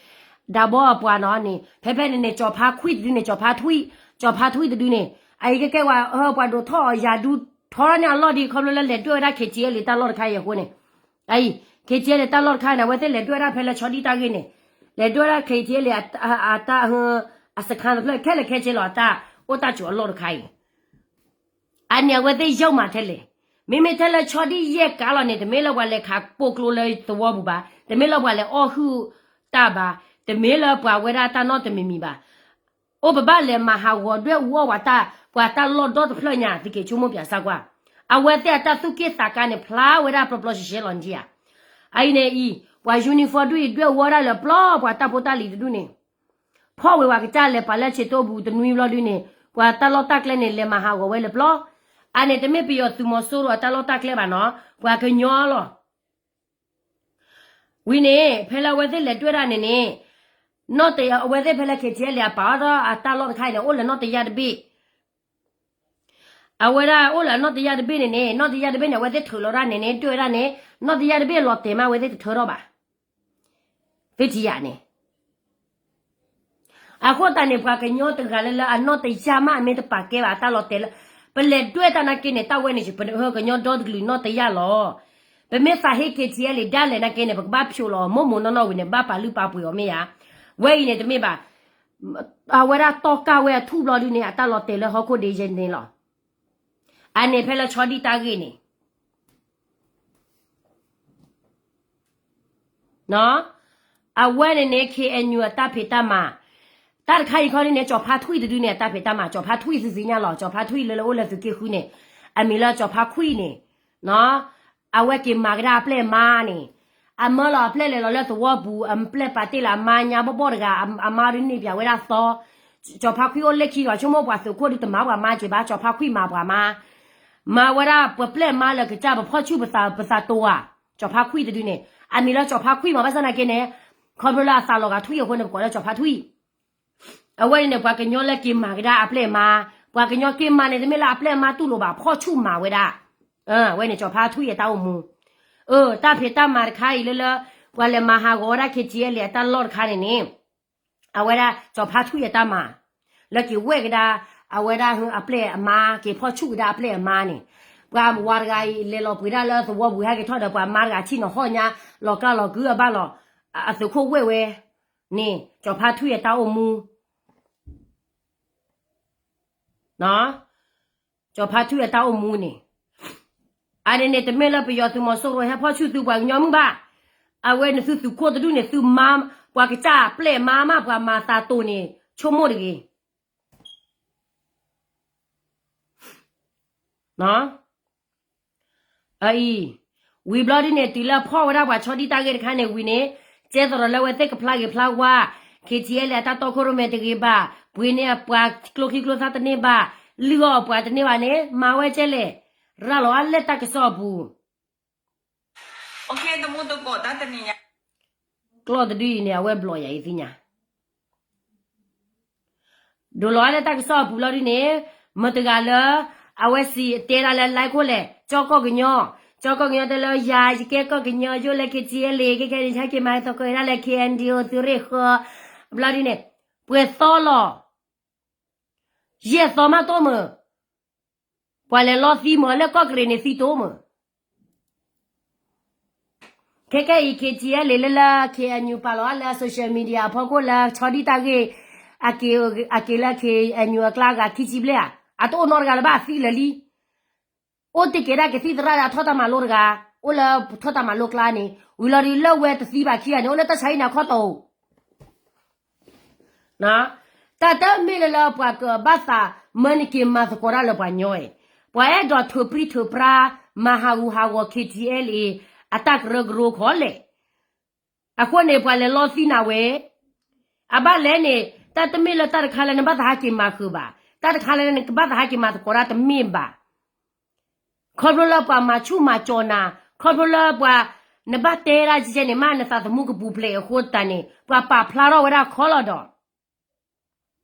ဒးဘီအပှၤနီၤန့ၣ် ဖဲဖဲန့ၣ်န့ၣ် ကၠီၤဖါခွံတဒုန့ၣ် ကၠီၤဖါထွံၣ်, ကၠီၤဖါထွံၣ်တဒုန့ၣ် အအံၤကဲကဲဝဲ ဟၢ ပှၤဒိးထီၣ်အီၤယၤဒု ထီထီၣ်န့ၢ်အလီၢ်ဒ်ခီဖျိလၢလဲၤဒွဲၣ်ဝဲဒၣ် K T L A တၢ်လီၢ်တခါအံၤအဃိန့ၣ်, အအံၤ K T L A တၢ်လီၢ်တခါန့ၣ် အဝဲသ့ၣ်လဲၤဒွဲၣ်ဝဲဒၣ်ဖဲလၢဆီဒံၣ်တၢ်ဂ့ၢ်န့ၣ်, လဲၤဒွဲၣ်ဝဲဒၣ် K T L A အတၢ် အစခန်းတဖျၢၣ် ခဲလၢာ်ခဲဆ့လီၤ အတၢ်အိၣ်တၢ်ဆိးအလီၢ်တခါအံၤ အန့ၣ်အဝဲသ့ၣ်ယုၢ်မးထဲလဲၣ်. မ့မ့ၢ်ထဲလၢဆီဒံၣ်ယဲၢ်ကးလီၤန့ၣ် တမ့ၢ်လၢပှၤလဲၤခးပိာ်ကျိလၢသဝီပူၤဘၣ်, တမ့ၢ်လၢပှၤလဲၤအီၣ်ဟုၣ်တၢ်ဘၣ်, တမ့ၢ်လၢပှၤဝဲဒၣ်တၢ်နီတမံၤမံၤဘၣ်. အိၣ်ပဘၣ်လဲၤမၤဟးဂီၤဒွဲၣ်အူအီၣ်ပှၤတၢ် ပှၤတၢ်လီၢ်ဒီတဖျၢၣ်ညါ သုက့ၤဆိကမိၣ်ပၠးစၢ်ကွၢ်. အဝဲသ့ၣ်အတၢ်သူၣ်က့ၣ်သးကါန့ၣ် ဖျါဝဲဒၣ်ပျီပျီရှဲရှဲလီၤနထံၣ်ဧါ. အအံၤန့ၣ်အံၤ ပှၤ uniform ဒုးအံၤဒွဲၣ်အူအီၣ်ဒၣ်လၢပျီ ပှၤတၢ်ဖိတၢ်လံၤတဒုန့ၣ် ဖီၣ်ဝဲပှၤကစၢ်လဲၤပာ်လၢဆံးတိၢ်ပူၤတနွံဘျီဒုန့ၣ် ပှၤတၢ်လီၢ်တၢ်ကျဲန့ၣ် လဲၤမၤဟးဂီၤဝဲလၢပျီ. အန့ၣ်တမ့ၢ်ပယီၤသုးမီၤစိရိၤအတၢ်လီၢ်တၢ်ကျဲဘၣ်နီၤ ပှၤကညီလီၤ. ဝံၤန့ၣ် ဖဲလၢအဝဲသ့ၣ်လဲၤဒွဲၣ်ဒၣ်န့ၣ်န့ၣ် နီၢ်တယၢ် အဝဲသ့ၣ်ဖဲလၢ K T L A အပာ်အီၤဒီးအတၢ်လီၢ်တခါအံၤန့ၣ် အိၣ်လၢနီၢ်တယၢ်တဘ့ၣ် အဝဲဒၣ်အိၣ်လၢအနီၢ်တယၢ်တဘ့ၣ်န့ၣ်န့ၣ် နီၢ်တယၢ်တဘ့ၣ်န့ၣ် အဝဲသ့ၣ်ထုးလီၤဒၣ်န့ၣ်န့ၣ် ဒွဲၣ်ဝဲဒၣ်န့ၣ် နီၢ်တယၢ်တဘ့ၣ်လီၤတဲာ်မး အဝဲသ့ၣ်တထၢထီၣ်ဘၣ်. သ့ထံၣ်ယၤန့ၣ် အဃိသတးန့ၣ် ပှၤကညီတဂၤလၢလၢအနီၢ်တယၢ်မး အမ့ၢ်တပာ်ကဲဘၣ်အတၢ်လီၤတဲာ်လၢ ပလဲၤဒွဲၣ်တၢ်နာ်က့န့ၣ် တၢ်ဝဲန့ၣ် ပဟၢကညီဒီတကလုာ်နီၢ်တယၢ်လီၤ. ပမ့ၢ်သးဟ့ K T L A ဒၣ်လဲာ်နာ်က့န့ၣ် ပကဘၣ်ဖျိးလီၤ မိၢ်မိၢ်နီၢ်နီၢ်ဝံၤန့ၣ် ဘၣ်ပာ်လုၢ်ပာ်ပှ့ၤအီၤမ့ၢ်ဧါ. ဝဲအံၤန့ၣ်တမ့ၢ်ဘၣ် အဝဲဒၣ်တီၢ်ကၢ်ဝဲအထူၣ်ဘျီဒုန့ၣ် အတၢ်လီၤတဲာ်လၢဟီၣ်ခိၣ်ဒ့ယဲန့ၣ်လီၤ. အန့ၣ်ဖဲလၢဆီဒံၣ်တၢ်ဂ့ၢ်န့ၣ် အဝဲန့ၣ်န့ၣ် K N U အတၢ်ဖံးတၢ်မၤ တၢ်တခါအံၤခီဒ်န့ၣ် ကၠီၤဖါထွံၣ်တဒုန့ၣ် အတၢ်ဖံးတၢ်မၤ ကၠီၤဖါထွံၣ်သုသ့ၣ်ညါလီၤ ကၠီၤဖါထွံၣ်လၢလၢအိၣ်လၢသုးက့ဃုန့ၣ် အမံၤလၢကၠီၤဖါထွံၣ်န့ၣ် အဝဲက့ၤမၤကဒါအပျဲၢ်အမါန့ၣ် အမၢလီၤအပျဲၢ်လဲၤလီၤလၢသဝီပူၤ အပျဲၢ်ပာ်တ့ၢ်လၢအမါညါဘီဘီတဂၤ အမါဒုးန့ၢ်ပၠးဝဲဒၣ်သီ ကၠီၤဖါထွံၣ်အိၣ်လၢခံဒီး ဆိကမိၣ်ပှၤသုးခိၣ်ဒုးတမၤပှၤမါက့ၤဘၣ် ကၠီၤဖါထွံၣ်မၤပှၤမါ မၤဝဲဒၣ်ပပျဲၢ်မါလၢကစၢ်ပဖီၣ်ဆူၣ်ပသးတိၤဧါ ကၠီၤဖါထွံၣ်တဒုန့ၣ် အမံၤလၢကၠီၤဖါထွံၣ်မး ဘၣ်ဆၣ်သနာ်က့န့ၣ် ခီဖျိလၢအသးလီၤဂာ်ထွံၣ်အဃိန့ၣ် ပကိးလၢကၠီၤဖါထွံၣ် အဝဲန့ၣ်န့ၣ် ပှၤကညီလၢက့ၤမၤကဒါအပျဲၢ်အမါ ပှၤကညီက့ၤမၤန့ၣ် တမ့ၢ်လၢအပျဲၢ်အမါတူၢ်လိာ်ဘၣ် ဖီၣ်ဆူၣ်မၤဝဲဒၣ် အဝဲန့ၣ်ကၠီၤဖါထွံၣ်အတၢ်အိၣ်မူ အတၢ်ဖံးတၢ်မၤတခါအံၤလၢလၢ ပှၤလဲၤမၤဟးဂီၤဝဲဒၣ် K T L A အတၢ်လီၢ်တခါန့ၣ်န့ၣ် အဝဲဒၣ်ကၠီၤဖါထွံၣ်အတၢ်မၤ လၢက့ၤဝဲၢ်ကဒါ အဝဲဒၣ်အပျဲၢ်အမါ က့ၤဖီၣ်ဆူၣ်ကဒါအပျဲၢ်အမါန့ၣ် ပှၤဝၤတဂၤအံၤ လဲၤလီၤပှ့ၤဒၣ်လၢသဝီပူၤ ဟဲက့ၤထီၣ်ဒီးပှၤမါတဂၤဆံၣ်နီၤဟီၣ်ညါ လီၤကၢ်လီၤကုအဘၣ်လီၤ အသုးခိၣ်ဝဲၢ်ဝဲန့ၣ် ကၠီၤဖါထွံၣ်အတၢ်အိၣ်မူ ကၠီၤဖါထွံၣ်အတၢ်အိၣ်မူန့ၣ် အန့ၣ်န့ၣ် တမ့ၢ်လၢပယီၤသုးမီၤစိရိၤဟဲဖီၣ်ဆူၣ်သုပှၤကညီမုၣ်ဘၣ်. အဝဲန့ၣ်သုသုးခိၣ်တဒူၣ်န့ၣ် သုမါ ပှၤကစၢ်ပျဲၢ်မါမး ပှၤမၤသးတိၤန့ၣ် ဆိကမိၣ်တဂ့ၤ. အအံၤ ဝံၤဘျီဒ်န့ၣ် တုၤလၢဖီၣ်ဝဲဒၣ်ပှၤဆီဒံၣ်တၢ်ဂ့ၢ်တခါန့ၣ်ဝံၤန့ၣ် ကဲသရီးလၢအဝဲသ့ၣ်ကဖျါဂ့ၤဖျါဝါ K T L A အတၢ်တီခိၣ်ရိၣ်မဲတဂ့ၤဘၣ် ပှ့ၤန့ၢ်အပှၤကျိချံကျိသၣ်တန့ၢ်ဘၣ် လုၢ်အီၣ်အပှၤတန့ၢ်ဘၣ်န့ၣ် မၤဝဲကဲလဲၣ် ရၤလီၤအါလဲၣ်တၢ်ကစီၣ်အပူၤ ကျီၢ်တဒုအံၤန့ၣ် အဝဲဘျီယၤအံၤသ့ၣ်ညါ ဒိးလီၤအါလၢတၢ်ကစီၣ်အပူၤလီၤဒ်န့ၣ် မတၤတဂၤလၢ အဝဲစံးတဲဒၣ်လၢ like ခိၣ်လဲၣ် ကၠီကီၢ်ကညီ ကၠီကီၢ်ကညီတဲလၢယၤ ယကဲကီၢ်ကညီယိၣ်လၢ K T L A ခဲခဲန့ၣ် ဆါက့ၤမၤသကိးဒၣ်လၢ K N D O သုးရ့ၣ်ဃၢ ဘျီဒ်န့ၣ် ပှဲၤသီလီၤ ယဲၢ်သီမးတိၢ်မုၢ် ပှၤလဲၤလီသံမုၢ်လၢကီၢ်ကရ့ၣ်န့ၣ်သံတိၢ်မုၢ် ခဲခဲအံၤ K T L A လၢလၢ K N U ပာ်လီၤအါလၢ social media အဖီခိၣ်လၢဆီဒံၣ်တၢ်ဂ့ၢ် အက့ၤလၢ K N U အကျါဂၤခံဆံဘျဲၣ်ဧါ အတအိၣ်နီတဂၤလၢၤဘၣ်အသံလၢာ်လံ အိၣ်တ့ၢ်က့ၤဒၣ်ကသံၣ်သရၣ်ဒီးထီၣ်တၢ်မၤလိတဂၤ, အိၣ်လၢထီၣ်တၢ်မၤလိကျါန့ၣ် ဝံၤလီၤဒုးလၢဝဲတသံဘၣ်ခံဂၤန့ၣ် အိၣ်လၢတၢ်ဆါဟံၣ်န့ၣ်အခီၣ်တီအိၣ် တၢ်တမ့ၢ်လၢလၢပှၤကဘၣ်သးမၢနက့ၤမၤသကိးတၢ်လၢပှၤညီအံၤ, ပှၤအဲၣ်ဒိးထုးပြံထုးပြါ မၤဟးဂူာ်ဟးဂီၤ ခ့ထံအဲလ်အ့ အတၢ်ကရၢကရိခီလဲၣ်. အဃိန့ၣ် ပှၤလဲၤလီသံနၤဝဲ, အဘၣ်လဲၣ်န့ၣ် တၢ်တမ့ၢ်လၢတၢ်တခါလၢနဘၣ်သးဟးက့ၤမၤဃုာ်ဘၣ်, တၢ်တခါလၢနကဘၣ်သးဟးက့ၤမၤသကိးတၢ်တမ့ၢ်ဘၣ်. ခီဖျိလၢပှၤမၤဆူၣ်မၤစီၤနၤ, ခီဖျိလၢပှၤ နဘၣ်တဲဒၣ်ကဲန့ၣ် မ့ၢ်နသးသမူကပူၤဖျဲးအဃိသတးန့ၣ် ပှၤပာ်ဖျါထီၣ်ဝဲဒၣ်ခီလီၤဒီး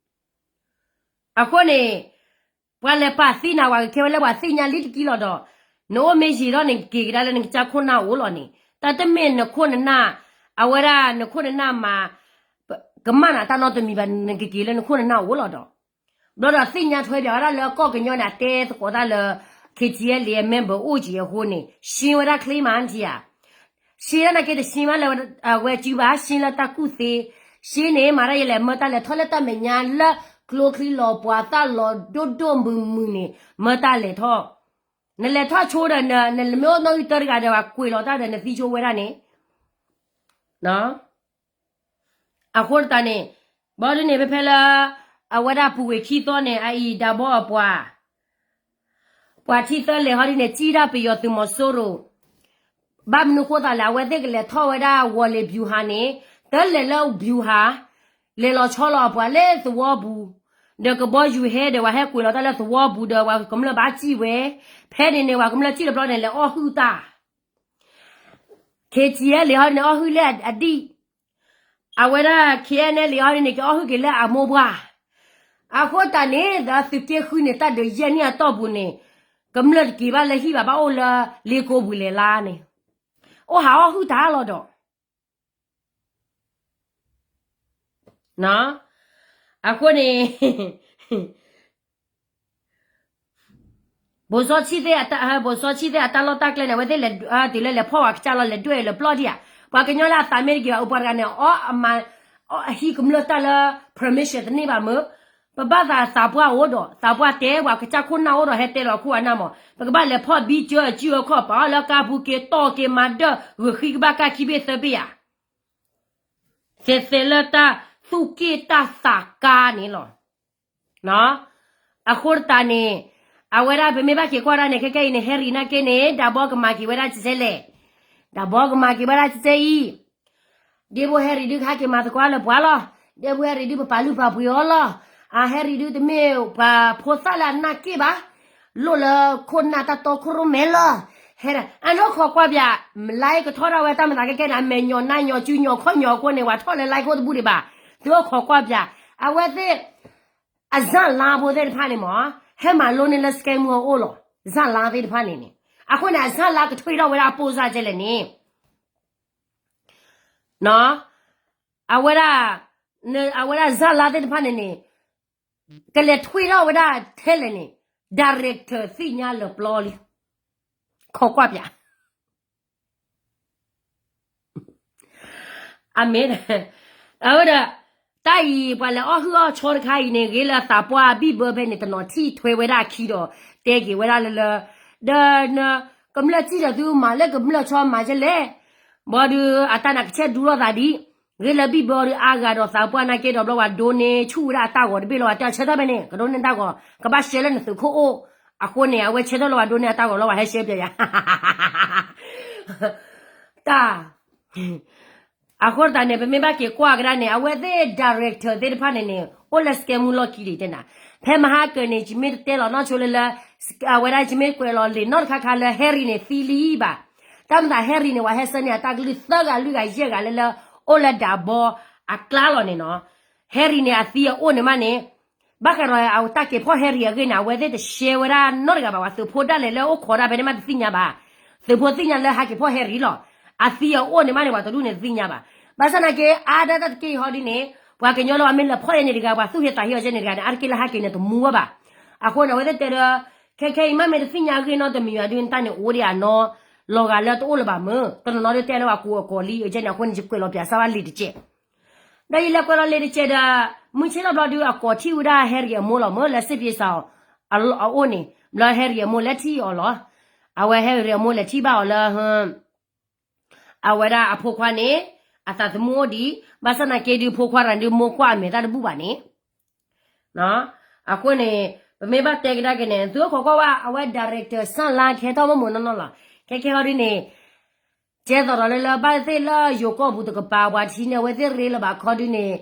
အဃိန့ၣ် ပှၤလဲၤပာ်သံနၤ ပှၤကကဲဝဲလၢပှၤသ့ၣ်ညါလံတက့ၢ်လီၤဒီး နအိၣ်မ့ၢ်ယံာ်ထီၣ်န့ၣ် ကက့ၤကဒါလၢနကစၢ်ခိၣ်နၢ်အိၣ်လီၤန့ၣ် တၢ်တမ့ၢ်နခိၣ်နနၢ်, အဝဲဒၣ်နခိၣ်နနၢ်မၤ ကမၣ်နၤတၢ်နီတမံၤဘၣ် နကက့ၤလၢနခိၣ်နနၢ်အိၣ်လီၤဒီး ဘျီဒီးသ့ၣ်ညါထွဲပၠးဝဲဒၣ်လၢကီၢ်ကညီန့ၣ် အတဲသကိးတၢ်လၢ ခ့ထံအဲလ့ member အိၣ်ကံအဃိန့ၣ် ရှင်းဝဲဒၣ်ချ့မးနထံဧါ. ရှင်းဒၣ်နာ်က့ တရှင်းဘၣ်လၢ ဝဲစုဘၣ် ရှင်းလၢတၢ်ကူၣ်သ့, ရှင်းန့ၣ် မၤတၢ်ယလဲၤမၢတၢ်လဲၤထီၣ်လၢတၢ်မဲာ်ညါ လၢကျိချံလီၤပှၤသၣ်လီၤဒိၣ်ဒိၣ်မုၢ်မုၢ်န့ၣ် မၢတၢ်လဲၤထီၣ်, နလဲၤထီၣ်ဆိဒီး နမ့ၢ်အိၣ်နီၣ်ဂံၢ်တၢတဂၤဒီး ပှၤကွံာ်လီၤတၢ်ဒီး နသံဆိဝဲဒၣ်န့ၣ် အဃိသတးန့ၣ် ဘီဒုန့ၣ် ဖဲဖဲလၢ အဝဲဒၣ်ပူၤကွံာ်ခံသီန့ၣ် အအံၤဒၣ်ဘီအပှၤ ပှၤထံသၢလဲၤဟီဒ်န့ၣ် စံၣ်ဒၣ်ပယီၤသုးမီၤစိရိၤ, ဘၣ်မနုၤဃိသးလဲၣ် အဝဲသ့ၣ်ကလဲၤထီၣ်ဝဲဒၣ်ဝီၤလ့ၤ ဗျူဟာ န့ၣ် တလဲၤလၢ ဗျူဟာ, လဲၤလီၤဆီလီၤအပှၤလၢသဝီပူၤ, ဒီးကဘီယူၤဟဲဒီး ပှၤဟဲကွံာ်လီၤတၢ်လၢသဝီပူၤဒီး ပှၤကမျၢၢ်ဘၣ်စံၣ်ဝဲ, ဖဲန့ၣ်န့ၣ် ပှၤကမျၢၢ်စံၣ်တဘျီန့ၣ် လဲၤအီၣ်ဟုၣ်တၢ် ခ့ထံအဲလ့ ဟီဒ်န့ၣ် အီၣ်ဟုၣ်လၢအဒံၣ်, အဝဲဒၣ် ခ့အဲလ့ ဟီဒ်န့ၣ် က့ၤအီၣ်ဟုၣ်က့ၤလၢအမိၢ်ပှၢ်, အဃိသတးန့ၣ် ဒီးသုးက့ဃုန့ၣ် တၢ်ဒုးယဲၢ်နံၣ်အတီၢ်ပူၤန့ၣ် ကမျၢၢ်တက့ၤဘၣ်လၢဟံၣ်ဘၣ် ဘၣ်အိၣ်လၢလ့ကိပူၤလဲၤလါန့ၣ်, အိၣ်ဟးအီၣ်ဟုၣ်တၢ်လီၤဒီး အဃိန့ၣ် ဘိၣ်စီဆံၣ်သ့ၣ်အတၢ်, ဘိၣ်စီဆံၣ်သ့ၣ်အတၢ်လီၢ်တၢ်ကျဲန့ၣ် အဝဲသ့ၣ်လဲၤ, တုၤလၢလဲၤဖီၣ်ပှၤကစၢ်လီၤ လဲၤဒွဲၣ်လၢပျီဒံးဧါ, ပှၤကညီလၢအသးမ့ၢ်တဂ့ၤဘၣ် အိၣ်ပှၤတဂၤန့ၣ် အီၣ်အမၤ, အီၣ်အဟံၣ်ကမျၢၢ်တၢ်လၢ permission တန့ၢ်ဘၣ်မၢ်, ပဘၣ်သးသးပှၢ်အိၣ်ဒီး သးပှၢ်တဲပှၤကစၢ်ခိၣ်နၢ်အိၣ်ဒီး ဟဲတဲလီၤအခိၣ်အနၢ်မး ပကဘၣ်လဲၤဖီၣ်ဘံကၢအစုအခီၣ် ပာ်အီၤလၢကါပူၤက့ၤတီၢ်က့ၤမၤဒၢၣ် ဂုာ်ဃံကဘၣ်ကၢ်ခံဘ့ၣ်သၢဘ့ၣ်ဧါ သဲးသဲးလၢတၢ်သူၣ်က့ၣ်တၢ်သးကါန့ၣ်လီၤ. အဃိသတးန့ၣ် အဝဲဒၣ်ပမ့ၢ်ဘၣ်က့ၤကွၢ်ဒၣ်န့ၣ် ခဲကဲအံၤန့ၣ် Harry နာ်က့န့ၣ် ဒၣ်ဘီကမၤက့ၤဝဲဒၣ်ကဲလဲၣ်, ဒၣ်ဘီကမၤက့ၤဝဲဒၣ်ကဲအံၤ ဒ့ဖိ Harry ဒုးကဟဲက့ၤမၤသကိးလၢပှၤလီၤ. ဒ့ဖိ Harry ဒုးပပာ်လုၢ်ပာ်ပှ့ၤအီၤလီၤ. အ Harry ဒုးတမ့ၢ်ပှၤဖိသၣ်လၢအနၢ်က့ၣ်ဘၣ်, လိၣ်လၢခိၣ်နၢ်တၢ်တီခိၣ်ရိၣ်မဲလီၤ. ဟဲဒၣ် အနီၢ်ခိးကွၢ်ပၠး, လါအံၤကထီၣ်ဒၣ်ဝဲတၢ်မၤသးကဲကဲန့ၣ် အမဲာ်ညိးနါညိးစုညိးခီၣ်ညိးအဃိန့ၣ် ပှၤထီၣ်လၢ like ခိၣ်တဘူၣ်ဒံးဘၣ်. သုအိၣ်ခိးကွၢ်ပၠး, အဝဲသ့ၣ် အစၢ်လါဖိသ့ၣ်တဖၣ်န့ၣ်မး ဟဲမၤလိန့ၢ်လၢ scam မူအအိၣ်လီၤ. စၢ်လါသ့ၣ်တဖၣ်န့ၣ်န့ၣ် အဃိန့ၣ် အစၢ်လါကထွံၣ်ထီၣ်ဝဲဒၣ်အပိၢ်စၢ်ကဲလဲၣ်န့ၣ် အဝဲဒၣ်, အဝဲဒၣ်စၢ်လါသ့ၣ်တဖၣ်န့ၣ်န့ၣ် ကလဲၤထွံၣ်ထီၣ်ဝဲဒၣ်ထဲလဲၣ်န့ၣ် director သ့ၣ်ညါလၢာ်ပျီလံ. ခိးကွၢ်ပၠး အမ့ၢ်, အဝဲဒီး တၢ်အံၤ ပှၤလဲၤအီၣ်ဟုၣ်အီၣ်ဆီတခါအံၤန့ၣ် ဂ့ၤလၢသးပှၢ်ဘံၣ်ဘၢဖဲန့ၣ် တနီၤထံၣ်ထွဲဝဲဒၣ်အခံဒီး တဲက့ၤဝဲဒၣ်လၢလၢ, ဒီး ကမျၢၢ်စံၣ်ဒီးသုမၤလၢကမျၢၢ်ဆီမၤကဲလဲၣ်, ဘၣ်ဒီးအတၢ်နာ်ကဆဲးဒူထီၣ်သးဒံး, ဂ့ၤလၢဘံၣ်ဘၢဒီးအါဂၤဒီးသးပှၢ်နာ်က့ဒီးဘျီဝဲဒိးန့ၢ်ဆူၣ်ဝဲဒၣ်အတၢ်ဂီၤတဘ့ၣ်လီၤ ဝဲတဲဆၢထၢၣ်ဖဲန့ၣ် ကဒိးန့ၢ်တၢ်ဂီၤ ကဘၣ်ရှဲလၢနသုးခိၣ်အိၣ်, အဃိန့ၣ် အဝဲဆၢထၢၣ်လီၤဝဲဒိးန့ၢ်အတၢ်ဂီၤလီၤ ဝဲဟဲရှဲပၠးယၤ တၢ် အဃိသတးန့ၣ် ပမ့ၢ်ဘၣ်က့ၤကွၢ်ကဒါန့ၣ် အဝဲသ့ၣ် director သ့ၣ်တဖၣ်န့ၣ်န့ၣ် အိၣ်လၢ scam မူလီၢ်ခံဒံးတဲနၤ, ဖဲမဟါကၢၤန့ၣ် ယမ့ၢ်တတဲလီၤနီၢ်ဆိလၢလၢ, အဝဲဒၣ်ယမ့ၢ်ကွဲးလီၤလံာ်နီတခါခါလၢ Harry န့ၣ်သံလံဘၣ်, တၢ်မၤသး Harry န့ၣ် ပှၤဟဲဆၢန့ၢ်အတၢ်ကလုၢ်သၢဂၤလွံၢ်ဂၤယဲၢ်ဂၤလၢလၢ အိၣ်လၢဒၣ်ဘီအကျါလီၤန့ၣ်နီၤ, Harry န့ၣ် အသံအအိၣ်န့ၣ်မးန့ၣ် ဘၣ်ဃးဒီးအတၢ်က့ၤဖီၣ် Harry အဂ့ၢ်န့ၣ် အဝဲသ့ၣ်တရှဲဝဲဒၣ်နီတဂၤဘၣ် ပှၤသုးဖိဒၣ်လဲာ်လၢအိၣ်ခိးဒၣ်ဖဲန့ၣ်မးတသ့ၣ်ညါဘၣ်, သုးဖိသ့ၣ်ညါလၢဟးက့ၤဖီၣ် Harry လီၤ, အသံအအိၣ်န့ၣ်မးန့ၣ် ပှၤတဒူၣ်န့ၣ်တသ့ၣ်ညါဘၣ်, ဘၣ်ဆၣ်နာ်က့ အါဒၣ်တၢ်တက့ၢ်အံၤဟီဒ်န့ၣ် ပှၤကညီလၢပှၤမ့ၢ်လဲၤဖီၣ်ယဲန့ၣ်တဂၤ ပှၤသူၣ်ဟ့သးဟ့အီၤယဲန့ၣ်တဂၤန့ၣ် အါတက့ၢ်လၢဟးက့ၤန့ၣ်တမူဘၣ်ဘၣ်, အဃိန့ၣ် အဝဲသ့ၣ်တဲဒီး ခဲခဲအံၤမးမ့ၢ်တသ့ၣ်ညါအဂ့ၢ်နီတမံၤဘၣ်ဒုး တၢ်န့ၣ်အိၣ်ဒံးအနီၢ် လီၤဂာ်လၢတအိၣ်လၢၤဘၣ်မၢ် တနီၤနီၤဒုးတဲလၢပှၤကိးအကိးလံ ယဲန့ၣ် အဃိန့ၣ် ယကွဲးလီၤပၠးစၢ်ဝဲလံာ်တကဲး ဒီးယလဲၤကွဲးလီၤလံာ်တကဲးဒီး မုၢ်ဆ့ၣ်ထီၣ်ဘျီဒုး အကိးထံၣ်ဝဲဒၣ် Harry အမိၢ်လီၤမၢ် လၢစ့ပံးစးအီၤ အအိၣ်န့ၣ် ဘျီ Harry အမိၢ်လဲၤထံၣ်အီၤလီၤ. အဝဲဟဲရံအမိၢ်လဲၤထံၣ်ဘၣ်အီၤလၢ အဝဲဒၣ်အဖိခွါန့ၣ် အသးသမူအိၣ်ဒံး, ဘၣ်ဆၣ်သနာ်က့ဒုး ဖိခွါတဂၤဒုး မိၢ်ကွၢ်အမဲာ်သၣ်တဘူၣ်ဘၣ်န့ၣ်, အဃိန့ၣ် ပမ့ၢ်ဘၣ်တဲကဒါက့ၤန့ၣ် သုအိၣ်ခိးကွၢ်ဝဲ အဝဲ director စၣ်လါ ကဟဲထီၣ်မိၢ်မိၢ်နီၢ်နီၢ်လီၤ. ခဲခဲဟီဒုန့ၣ် ကဲသိးဒီးလၢလၢ ဘၣ်သ့ၣ်လၢယိၤကီၢ်ပူၤတကပၤ ပှၤထံၣ်န့ၢ်အဝဲသ့ၣ်ရ့လၢၤဘၣ်ခီဒုန့ၣ်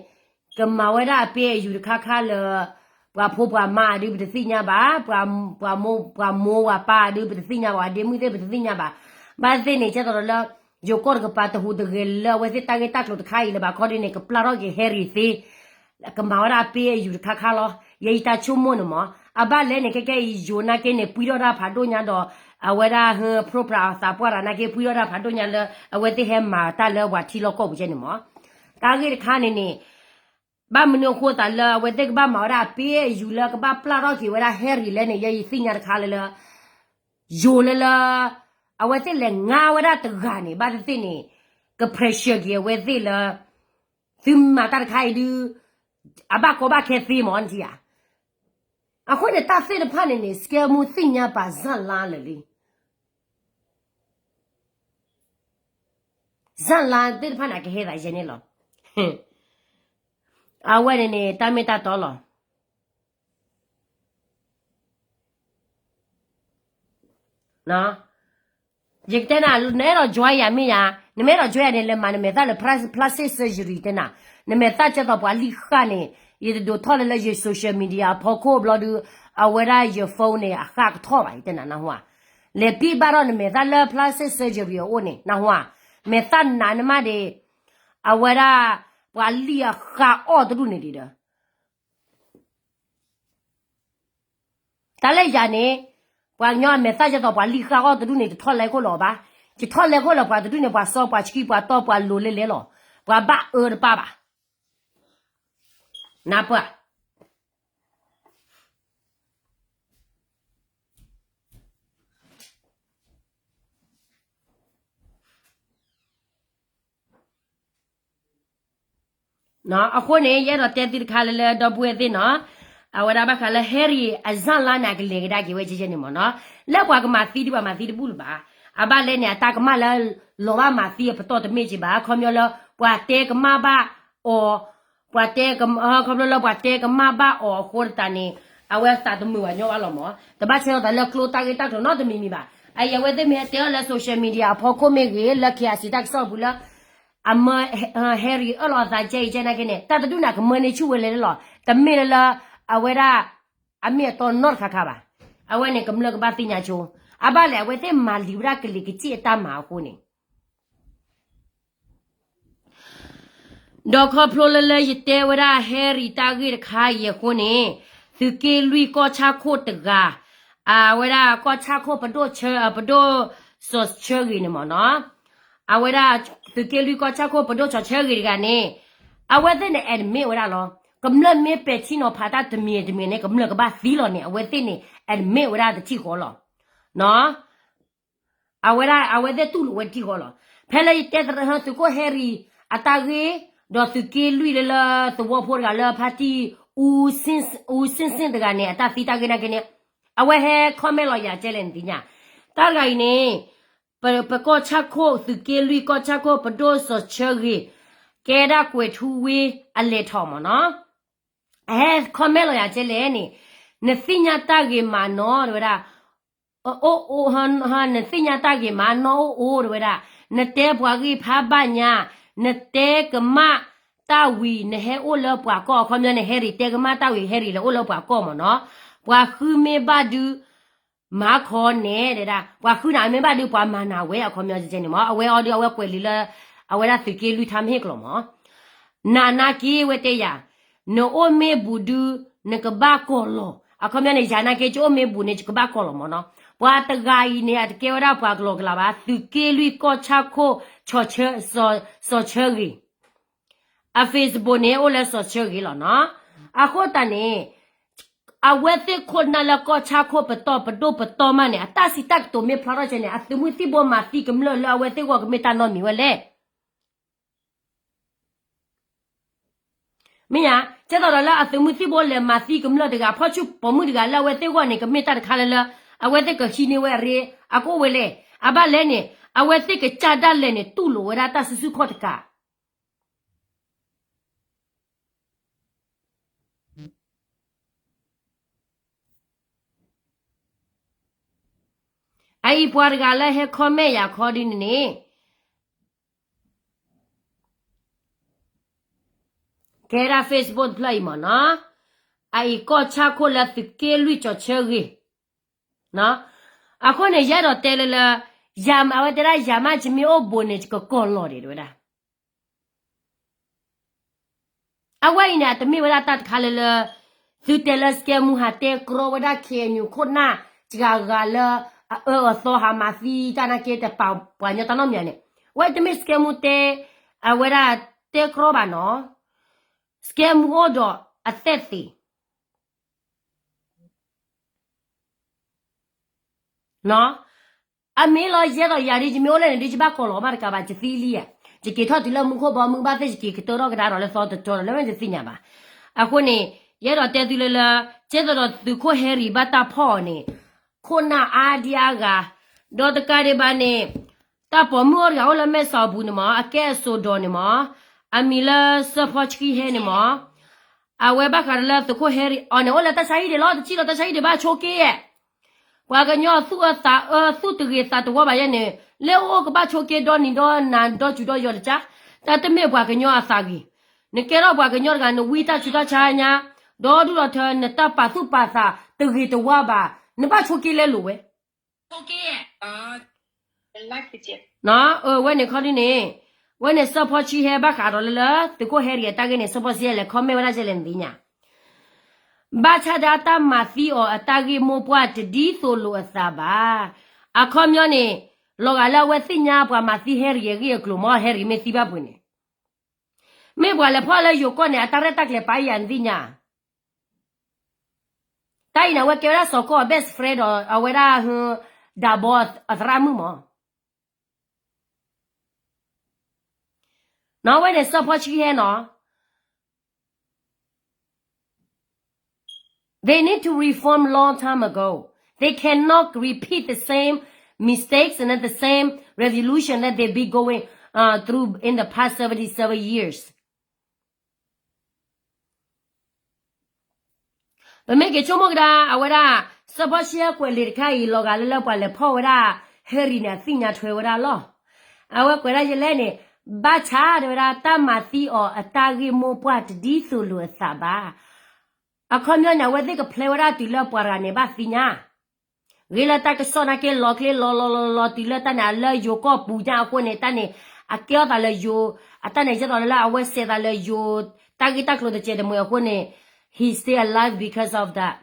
ကမၤဝဲဒၣ်အပ့ၢ်အယူၤတခါခါလၢ ပှၤဖိပှၤမါဒုး ပတသ့ၣ်ညါဘၣ်, ပှၤ ပှၤမိၢ် ပှၤမိၢ်ပှၤပၢ်ဒုး ပတသ့ၣ်ညါဘၣ်, ပှၤဒ့မုၣ်သ့ၣ် ပတသ့ၣ်ညါဘၣ်. ဘၣ်သ့ၣ်န့ၣ် ကဲသိးဒီးလၢ ယိၤကီၢ်တကပၤ တဟူးတဂဲၤလၢအဝဲသ့ၣ်တၢ်ဂ့ၢ်တၢ်ကျိၤတခါအံၤလၢၤဘၣ်ခီဒုန့ၣ် ကပျၢ်ထီၣ်က့ၤ Harry သ့ ကမၤဝဲဒၣ်အပ့ၢ်အယူၤတခါခါလီၤ. ယဲယတၢ်ဆိကမိၣ်န့ၣ်မး, အဘၣ်လဲၣ်န့ၣ် ခဲကဲအံၤ ယိၤနာ်က့န့ၣ် ပှံထီၣ်တၢ်ဖးဒိၣ်ညါဒီး အဝဲဒၣ် ဟၢ ဖြိပြးအသးပှၢ်တၢ်နာ်က့ ပှံထီၣ်တၢ်ဖးဒိၣ်ညါလၢ အဝဲသ့ၣ်ဟဲမၤတၢ်လၢပှၤထံလီၢ်ကီၢ်ပူၤကဲန့ၣ်မး. တၢ်ဂ့ၢ်တခါန့ၣ်န့ၣ် ဘၣ်မနုၤအဃိသးလၢ အဝဲသ့ၣ်ကဘၣ်မၤဝဲဒၣ်အပ့ၢ်အယူၤလၢကဘၣ်ပျၢ်ထီၣ်က့ၤဝဲဒၣ် Harry လဲၣ်န့ၣ် ယဲယသ့ၣ်ညါတခါလၢလၢ ယိၤလၢလၢ အဝဲသ့ၣ်လဲၤငါဝဲဒၣ်တဂၤန့ၣ် ဘၣ်သ့ၣ်သ့ၣ်န့ၣ် က pressure က့ၤအဝဲသ့ၣ်လၢ သုမၤတၢ်တခါအံၤဒုး အဘၣ်ကီဘၣ်ခဲသ့မး နထံၣ်ဧါ. အဃိန့ၣ် တၢ်သ့ၣ်တဖၣ်န့ၣ်န့ၣ် စကဲမူသ့ၣ်ညါပာ်စၣ်လါလၢာ်လံ. စၣ်လါသ့ၣ်တဖၣ်န့ၣ် အကဟဲသးယဲန့ၣ်လီၤ. အဝဲန့ၣ်န့ၣ် တၢ်မ့ၢ်တၢ်တီလီၤ. ယကတဲနၤ နအဲၣ်ဒိး join ယၤမ့ၢ်ယၤ, နမ့ၢ်အဲၣ်ဒိး join ယၤန့ၣ် လဲၤမၤနမဲာ်သၣ်လၢ plastic surgery တဲနၤ, နမဲာ်သၣ်ကဲသိးပှၤလံၣ်ဃာ်န့ၣ်, ယတဒိးထီၣ်လၢလၢယ social media အဖီခိၣ်ဘျီဒုး, အဝဲဒၣ်ယ phone န့ၣ် အဃာ်ကထီၣ်ဘၣ် ယတဲနၤ နၢ်ဟူဧါ. လဲၤပံၢ်ဘၣ်ထီၣ်နမဲာ်သၣ်လၢ plastic surgery အအိၣ်န့ၣ် နၢ်ဟူဧါ. မဲာ်သၣ်နးနမးဒံး, အဝဲဒၣ် ပှၤလံၣ်အဃာ်အီၣ်တဒူၣ်န့ၣ်ဒံးဒီး တၢ်လၢယၤန့ၣ်, ပှၤကညီအမဲာ်သၣ်ကဲသိး ပှၤလံၣ်ဃာ်အီၣ်တဒူၣ်န့ၣ် တထီၣ်လဲခိၣ်လၢၤဘၣ်. ယထီၣ်လဲခိၣ်လၢၤပှၤတဒူၣ်န့ၣ် ပှၤစီပှၤဆှံပှၤတီပှၤလိၤလဲလဲလီၤ. ပှၤဘၣ်အၢတပၢ်ဘၣ်. နၢ်ပၢၢ်, အဃိန့ၣ် ယအဲၣ်ဒိးတဲသုတခါလၢလၢ ဒီပုၢ်ဝဲၢ်သ့ၣ်နီၤ, အဝဲဒၣ်ဘၣ်ဃးလၢ Harry အစၢ်လါန့ၣ် အကလဲၤကဒါက့ၤဝဲကဲကဲန့ၣ်မ့ၢ်နီၤ, လၢပှၤကမၤသံဒုး ပှၤမၤသံတဘူၣ်လၢၤဘၣ်. အဘၣ်လဲၣ်န့ၣ် အတၢ်ကမၣ်လၢ လီၤဘၣ်မၤသံအပတီၢ်တမ့ၢ်က့ၤဘၣ်, ခီပညီလၢ ပှၤတဲကမၣ်ဘၣ်အီၤ, ပှၤတဲကမၣ်, ခီပညီလၢပှၤတဲကမၣ်ဘၣ်အီၤအဃိသတးန့ၣ်, အဝဲသးတမုာ်ဘၣ်ညီဘၣ်လီၤမ့ၢ်, တဘၣ်ဆၢထီၣ်သးလၢကျိတၢ်ဂ့ၢ်တၢ်ကျိၤနီတမံၤမံၤဘၣ်. အအံၤအဝဲသ့ၣ်မ့ၢ်ဟဲတဲအီၤလၢ social media အဖီခိၣ်မ့ၢ်ဂ့ၤ, လၢ KIC တၢ်ကစီၣ်ပူၤလၢ အမၢ Harry အၢၣ်လီၤအသးကဲအံၤကဲနာ်က့န့ၣ် တၢ်တဒူၣ်န့ၣ် အကမၢန့ၢ်ဆူၣ်ဝဲလဲၣ်လီၤ. တမ့ၢ်လၢလၢ အဝဲဒၣ် အမ့ၢ်အတီနီတခါခါဘၣ်. အဝဲန့ၣ် ကမျၢၢ်ကဘၣ်သ့ၣ်ညါဆိ, အဘၣ်လဲၣ် အဝဲသ့ၣ်မၤလံၤဝဲဒၣ်ကလံၤကစ့ၣ်အတၢ်မၤအဃိန့ၣ် ဒီးခီဖျိလၢလၢယတဲဝဲဒၣ် Harry တၢ်ဂ့ၢ်တခါအံၤအဃိန့ၣ်, သုးက့လွံၢ်ကီၢ်ဆၣ်ခိၣ်တဂၤ, အဝဲဒၣ်ကီၢ်ဆၣ်ခိၣ်ပဒိၣ်ဆၢ, ပဒိၣ်စီၤဆၢဂ့ၤန့ၣ်မ့ၢ်နီၤ, အဝဲဒၣ် သုးက့လွံၢ်ကီၢ်ဆၣ်ခိၣ်ပဒိၣ်စီၤဆၢဂ့ၤတဂၤန့ၣ်, အဝဲသ့ၣ်န့ၣ် admit ဝဲဒၣ်လီၤ. ကမျၢၢ်မ့ၢ်ပဲာ်ထံနီၤဖးတၢ်တမံၤတမံၤန့ၣ် ကမျၢၢ်ကဘၣ်သံလီၤန့ၣ် အဝဲသ့ၣ်န့ၣ် admit ဝဲဒၣ်တထံၣ်ဃီလီၤ. အဝဲဒၣ် အဝဲသ့ၣ်တူၢ်လိာ်ဝဲတထံၣ်ဃီလီၤ. ဖဲလၢယတဲသုးခိၣ် Harry အတၢ်ဂ့ၢ်, ဒီးသုးက့လွံၢ်လၢလၢသဝီဖိတဂၤလၢဖါတံၢ် အူစ့ၣ်စ့ၣ်တဂၤန့ၣ် အတၢ်သံတၢ်ဂ့ၢ်နာ်က့န့ၣ်, အဝဲဟဲ comment လီၤယၤကဲလဲၣ်နသ့ၣ်ညါ, တၢ်တဂၤအံၤန့ၣ် ပ ပကီၢ်ဆၣ်ခိၣ် သုးက့လွံၢ်ကီၢ်ဆၣ်ခိၣ် ပဒိၣ်စီၤဆၢဂ့ၤ, ကဲဒၣ်ကွဲၤထူဝ့အလဲၤထီၣ်မ့ၢ်နီၤ, အဟဲ comment လီၤယၤကဲလဲၣ်န့ၣ်, နသ့ၣ်ညါတၢ်ဂ့ၤမးနီၤ တဲဝဲဒၣ်, အိၣ်အိၣ်, နသ့ၣ်ညါတၢ်ဂ့ၤမးနီၤအိၣ်အိၣ် တဲဝဲဒၣ်, နတဲပှၤဂ့ၢ်ဖးဘၣ်ညါ, နတဲကမၣ်တၢ်ဝံၤ နဟဲအိၣ်လၢပှၤကီၢ် အခီပညီန့ၣ် Harry တဲကမၣ်တၢ်ဝံၤ Harry လဲၤအိၣ်လၢပှၤကီၢ်မ့ၢ်နီၤ, ပှၤဃုမ့ၢ်ဘၣ်ဒုး မၤခီန့ၣ် တဲဒၣ်, ပှၤဃုနၤမ့ၢ်ဘၣ်ဒုး ပှၤမၤနၤဝဲ အခီပညီကဲန့ၣ်မ့ၢ်, အဝဲအီၤဒုး အဝဲကွဲးလံာ်လၢ အဝဲဒၣ်သုးက့လွံၢ်ထါမ့ၢ်ဟ့ၣ်ကျိာ်မ့ၢ်, နၤနာ်က့ဝဲတဲယၤ, နအိၣ်မ့ၢ်ဘူးဒုး နကဘၣ်ကီၢ်လီၤ, အခီပညီန့ၣ် ယၤနာ်က့ ယအိၣ်မ့ၢ်ဘူးန့ၣ် ယကဘၣ်ကီၢ်လီၤမ့ၢ်နီၤ, ပှၤတဂၤအံၤန့ၣ် အတကဲဝဲဒၣ်ပှၤကလီကလီဘၣ်, သုးက့လွံၢ်ကီၢ်ဆၣ်ခိၣ် စီၤဆၢဂ့ၤ အ Facebook န့ၣ် အိၣ်လၢစီၤဆၢဂ့ၤလီၤနီၤ. အဃိသတးန့ၣ် အဝဲသ့ၣ်ခိၣ်နၢ်လၢကီၢ်ဆၣ်ခိၣ်ပတီၢ်ပဒိၣ်ပတီၢ်မးန့ၣ် အတၢ်စံးတၢ်ကတိၤမ့ၢ်ဖျါထီၣ်ကဲန့ၣ် အသုးမုၢ်သံၣ်ဘိမၤသံကမျၢၢ်လၢအဝဲသ့ၣ်ဂီၢ်ကမ့ၢ်တၢ်နီတမံၤဝဲလဲၣ်. မ့ၢ်ဧါ, ကဲသိးဒီးလၢအသုးမုၢ်သံၣ်ဘိလဲၤမၤသံကမျၢၢ်တဂၤ ဖီၣ်ဆူၣ်ပိာ်မုၣ်တဂၤလၢအဝဲသ့ၣ်ဂီၢ်န့ၣ် ကမ့ၢ်တၢ်တခါလၢလၢ အဝဲသ့ၣ်ကဟံးန့ၢ်ဝဲအရ့ အကအိၣ်ဝဲလဲၣ်. အဘၣ်လဲၣ်န့ၣ် အဝဲသ့ၣ်ကစၢ်ဒၣ်လဲာ်န့ၣ် တူၢ်လိာ်ဝဲဒၣ်တၢ်စုဆူၣ်ခီၣ်တကး အအံၤပှၤတဂၤလၢဟဲ comment ယၤခီဒ်န့ၣ်န့ၣ် ကဲဒၣ် Facebook တဖျၢၣ်အံၤမ့ၢ်နီၤ, အအံၤကီၢ်ဆၣ်ခိၣ်လၢသုးက့လွံၢ်ကၠီၤဆၢဂ့ၤ, အဃိန့ၣ် ယအဲၣ်ဒိးတဲလၢလၢ, ယၤမ့ၢ်အဝဲတဲဒၣ် ယၤမ့ၢ်ယမ့ၢ်အိၣ်ဘူးန့ၣ် ယကကီၢ်လီၤဒံး တဲဝဲဒၣ် အဝဲအံၤန့ၣ် အတမ့ၢ်ဝဲဒၣ်တၢ်တခါလၢလၢ သုတဲလၢ စကဲမူ ဟးတဲကြီဝဲဒၣ် ခ့ၣ်အဲၣ်ယူၣ် ခိၣ်နၢ် တဂၤဂၤလၢ အအၢအသီဟးမၤသံတၢ်နာ်က့ တပာ်ပှၤကညီတၢ်နီတမံၤန့ၣ်, အဝဲတမ့ၢ်စကဲမူတဲ, အဝဲဒၣ်တဲကြီဘၣ်နီၤ, စကဲမူအိၣ်ဒီးအသက်သေ အမ့ၢ်လီၤ ယဲသိးယၤဒ် ယမ့ၢ်အိၣ်လၢန့ၣ်ဒ် ယဘၣ်ကီၢ်လီၤမးတကးဘၣ် ယသံလံဧါ, ယက့ၤထီၣ်တုၤလၢမူခိၣ်ဘီမုၢ်ဘၣ်သ့ၣ် ယက့ၤကတၢၢ်ထီၣ်ကဒါဒီးလၢသီတတီၤဒီး လၢမ့ၢ်တသ့ၣ်ညါဘၣ်. အဃိန့ၣ် ယအဲၣ်ဒိးတဲသုလၢလၢ, ကဲသိးဒီးသုးခိၣ်ဟဲရံၤဘၣ်တၢ်ဖီၣ်အီၤန့ၣ်, ခိၣ်နၢ်အါဒံအါဂၤ, ဒီးတကးဒံးဘၣ်န့ၣ်, တၢ်ပိာ်မုၣ်အိၣ်တဂၤအိၣ်လၢမဲၢ်စီၤအပူၤန့ၣ်မး အကဲအစိၤဒီးန့ၣ်မး, အမံၤလၢစၢဖီဆှံဟဲန့ၣ်မး အဝဲဘၣ်ဃးဒီးလၢသုးခိၣ်ဟဲရံၤအီၤန့ၣ် အိၣ်လၢတၢ်ဆါဟံၣ်ဒံးလီၤ, တစံၣ်လီၤတၢ်ဆါဟံၣ်ဒံးဘၣ်ဆိးက့ဧါ. ပှၤကညီအသူၣ်အသးအၢ သူၣ်တဂ့ၤသးတဝါဘၣ်ယဲန့ၣ်, လၢအအိၣ်ကဘၣ်ဆိးက့ဒီနံၤဒီနၤဒီစူၤဒီယီၤတကါ, တၢ်တမ့ၢ်ပှၤကညီအသးဂ့ၤ, နကဲထီၣ်ပှၤကညီတဂၤ နဝံတၢ်ဆူးတၢ်ဆါညါ, ဒီဒူၣ်ဒီထၢ နတၢ်ပာ်သူၣ်ပာ်သးတဂ့ၤတဝါဘၣ်, နဘၣ်ဆိးက့လဲလိာ်ဝဲ အဝဲန့ၣ်ခီဒ်န့ၣ်, ဝဲန့ၣ်စၢဖီဆှံဟဲဘၣ်ဃးဒီးလၢလၢ သုးခိၣ်ဟဲရံၤအတၢ်ဂ့ၢ်န့ၣ် စၢဖီဆှံဟဲလဲၤ comment ဝဲဒၣ်ယဲလဲၣ်နသ့ၣ်ညါ, ဘၣ်ဆၣ်ဒၣ်တၢ်မၤသံအီၤအတၢ်ဂ့ၢ်မိၢ်ပှၢ်တဒ်သိးလိာ်အသးဘၣ်. အခီပညီန့ၣ်, လီၤဂာ်လၢအဝဲသ့ၣ်ညါပှၤမၤသံဟဲရံၤအဂ့ၢ်အကျိၤမး ဟဲရံၤမ့ၢ်သံဘၣ်ပှဲၤန့ၣ်, မ့ၢ်ပှၤလဲၤဖီၣ်လၢယိၤကီၢ်န့ၣ် အတၢ်ရဲၣ်တၢ်ကျဲၤပာ်ယၤနသ့ၣ်ညါ တၢ်အံၤန့ၣ် အဝဲကဲဝဲဒၣ်စီၤကီၢ်အ best friend ဒီး အဝဲဒၣ် ဒၣ်ဘီအသရၣ်မုၣ်မး, နီၢ်ဝဲန့ၣ် စၢဖီဆှံဟဲနီၤ, they need to reform long time ago, they cannot repeat the same mistakes and then the same revolution that they've been going through in the past seventy seven years. ပမ့ၢ်က့ၤဆိကမိၣ်ကဒါ အဝဲဒၣ် စၢဖီဆှံဟဲကွဲးလံာ်တခါအံၤ လီၤဂာ်လၢလၢပှၤလဲၤဖီၣ်ဝဲဒၣ် ဟဲရံၤန့ၣ် အသ့ၣ်ညါထွဲဝဲဒၣ်လီၤ. အဝဲကွဲးဒၣ်ယလဲၣ်န့ၣ်, ဘၣ်ဆၣ်တဲဝဲဒၣ် တၢ်မၤသံအီၤအတၢ်ဂ့ၢ်မိၢ်ပှၢ်တဒ်သိးလိာ်အသးဘၣ်. အခီပညီန့ၣ် အဝဲသ့ၣ်ကဖျဲးဝဲဒၣ်တုၤလၢပှၤတဂၤန့ၣ်ဘၣ်သ့ၣ်ညါ ဂ့ၤလၢတၢ်ကစီၣ်နာ်က့ လီၤချ့လီၤလီၤလီၤလီၤတုၤလၢတၢ်န့ၣ် အလၢယိၤကီၢ်ပူၤညါအဃိန့ၣ် တၢ်န့ၣ် အကဲထီၣ်သးလၢယိၤ, အတၢ်န့ၣ် ယဲသိးလၢလၢအဝဲစဲးသးလၢယိၤ တၢ်ဂ့ၢ်တၢ်ကျိၤတစဲးတမှဲၤအဃိန့ၣ် he's still alive because of that.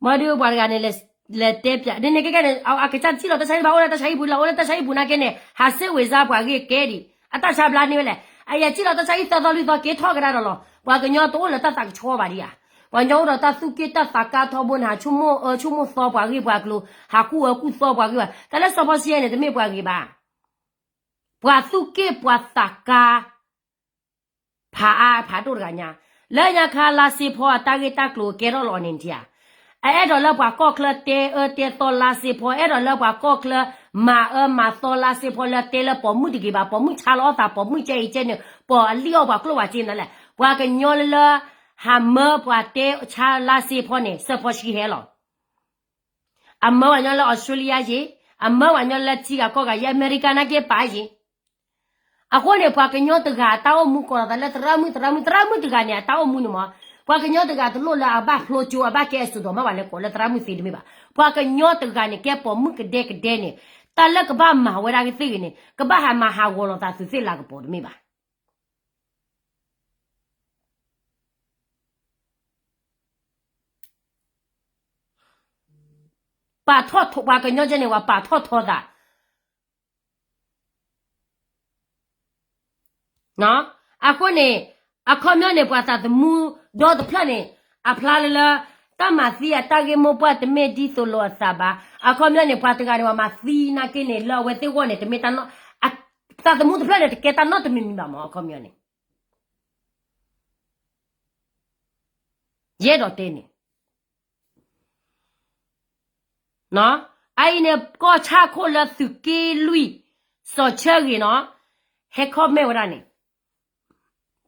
မ့ၢ်ဒုးပှၤတဂၤန့ၣ် လဲၤတဲပၠး န့ၣ်န့ၣ်ကဲကဲန့ၣ် အကစၢ်တစံၣ်လီၤတၢ်ဆါဟံၣ်ဘၣ် အိၣ်လၢတၢ်ဆါဟံၣ်ပူၤလီၤ အိၣ်လၢတၢ်ဆါဟံၣ်ပူၤနာ်က့န့ၣ် ဟးစ့ဝ့ၤစါပှၤဂ့ၢ်ကဲဒံး အတၢ်ဆါဘျါန့ၢ်ဝဲလဲၣ် အယဲၢ်စံၣ်လီၤတၢ်ဆါဟံၣ်သၢသီလွံၢ်သီက့ၤထီၣ်ကဒါဒီးလီၤ ပှၤကညီတအိၣ်လၢတၢ်သးကဆှီဘၣ်ဒံးဧါ ပှၤကညီအိၣ်ဒီးတၢ်သူၣ်က့ၣ်တၢ်သးကါထီဘိန့ၣ် ဟးဆိကမိၣ်အၢဆိကမိၣ်သီပှၤဂ့ၢ်ပှၤကျိၤ ဟးကူၣ်အၢကူၣ်သီပှၤဂ့ၢ်ဘၣ် တၢ်လၢစီၤဖီဆှံဟဲန့ၣ် တမ့ၢ်ပှၤဂ့ၤဘၣ် ပှၤသူၣ်က့ၣ်ပှၤသးကါ ဖးအါဖးဒိၣ်တဂၤညါ လၢညါခါလါစ့ဖီအတၢ်ဂ့ၢ်တၢ်ကျိၤကဲထီၣ်လီၤန့ၣ်ထံဧါ အအဲၣ်ဒိးလၢပှၤကီၢ်ချၢတဲအၢတဲသီလါစ့ဖီ အဲၣ်ဒိးလၢပှၤကီၢ်ချၢမၤအၢမၤသီလါစ့ဖီလၢတဲလၢပိာ်မုၣ်တဂ့ၤဘၣ် ပိာ်မုၣ်ဆါလီၤအီၣ်သး ပိာ်မုၣ်ကဲအံၤကဲန့ၣ် ပိာ်အလံၣ်အီၣ်ပှၤကျိၣ်ဝဲက့နၤလဲၣ် ပှၤကညီလၢလၢ ဟးမၢပှၤတဲဆါလါစ့ဖီန့ၣ် စီၤဖီဆှံဟဲလီၤ အမၢပှၤကညီလၢအီစထြ့လယါယ့ၣ်, အမၢပှၤကညီလၢထံဂၤကီၢ်ဂၤယ့ၣ်, အမဲရကၤနာ်က့ပာ်ယ့ၣ်. အဃိန့ၣ် ပှၤကညီတဂၤအတၢ်အိၣ်မူကိးလီၤသးလၢ သရၣ်မုၣ် သရၣ်မုၣ် သရၣ်မုၣ်တဂၤန့ၣ် အတၢ်အိၣ်မူန့ၣ်မး, ပှၤကညီတဂၤတလိၣ်လၢအဘၣ်ဖျိကၠိ အဘၣ်ကဲအစိၤဒီးမးဘၣ်လၢကိးလၢသရၣ်မုၣ်သ့တမ့ၢ်ဘၣ်. ပှၤကညီတဂၤန့ၣ် ကဲပိာ်မုၣ်ကဒဲကဒဲန့ၣ် တၢ်လၢကဘၣ်မၤဝဲဒၣ်ကသ့ၣ်ဂ့ၤန့ၣ် ကဘၣ်ဟးမၤဟးဂီၤလိာ်သးသုးသ့ၣ်လၤကပီၤတမ့ၢ်ဘၣ်. ပာ်ထီၣ်ထီ ပှၤကညီကဲန့ၣ် ပှၤပာ်ထီၣ်ထီသး. အဃိန့ၣ် အခီပညီန့ၣ် ပှၤသးသမူဒီတဖျၢၣ်န့ၣ် အဖျါလၢလၢ တၢ်မၤသံအတၢ်ဂ့ၢ်မိၢ်ပှၢ်တမ့ၢ်ဒ်သိးလိာ်အသးဘၣ်. အခီပညီန့ၣ် ပှၤတဂၤန့ၣ် ပှၤမၤသံနာ်က့န့ၣ် လၢအဝဲသ့ၣ်ဂီၢ်န့ၣ် တမ့ၢ်တၢ်နီၣ်, သးသမူတဖျၢၣ်န့ၣ် တကဲတၢ်နီတမံၤမံၤဘၣ်မး အခီပညီန့ၣ် ယအဲၣ်ဒိးတဲန့ၣ် အအံၤန့ၣ် ကီၢ်ဆၣ်ခိၣ်လၢသုးက့လွံၢ် စီၤဆၢဂ့ၤနီၤ ဟဲ comment ဝဲဒၣ်န့ၣ်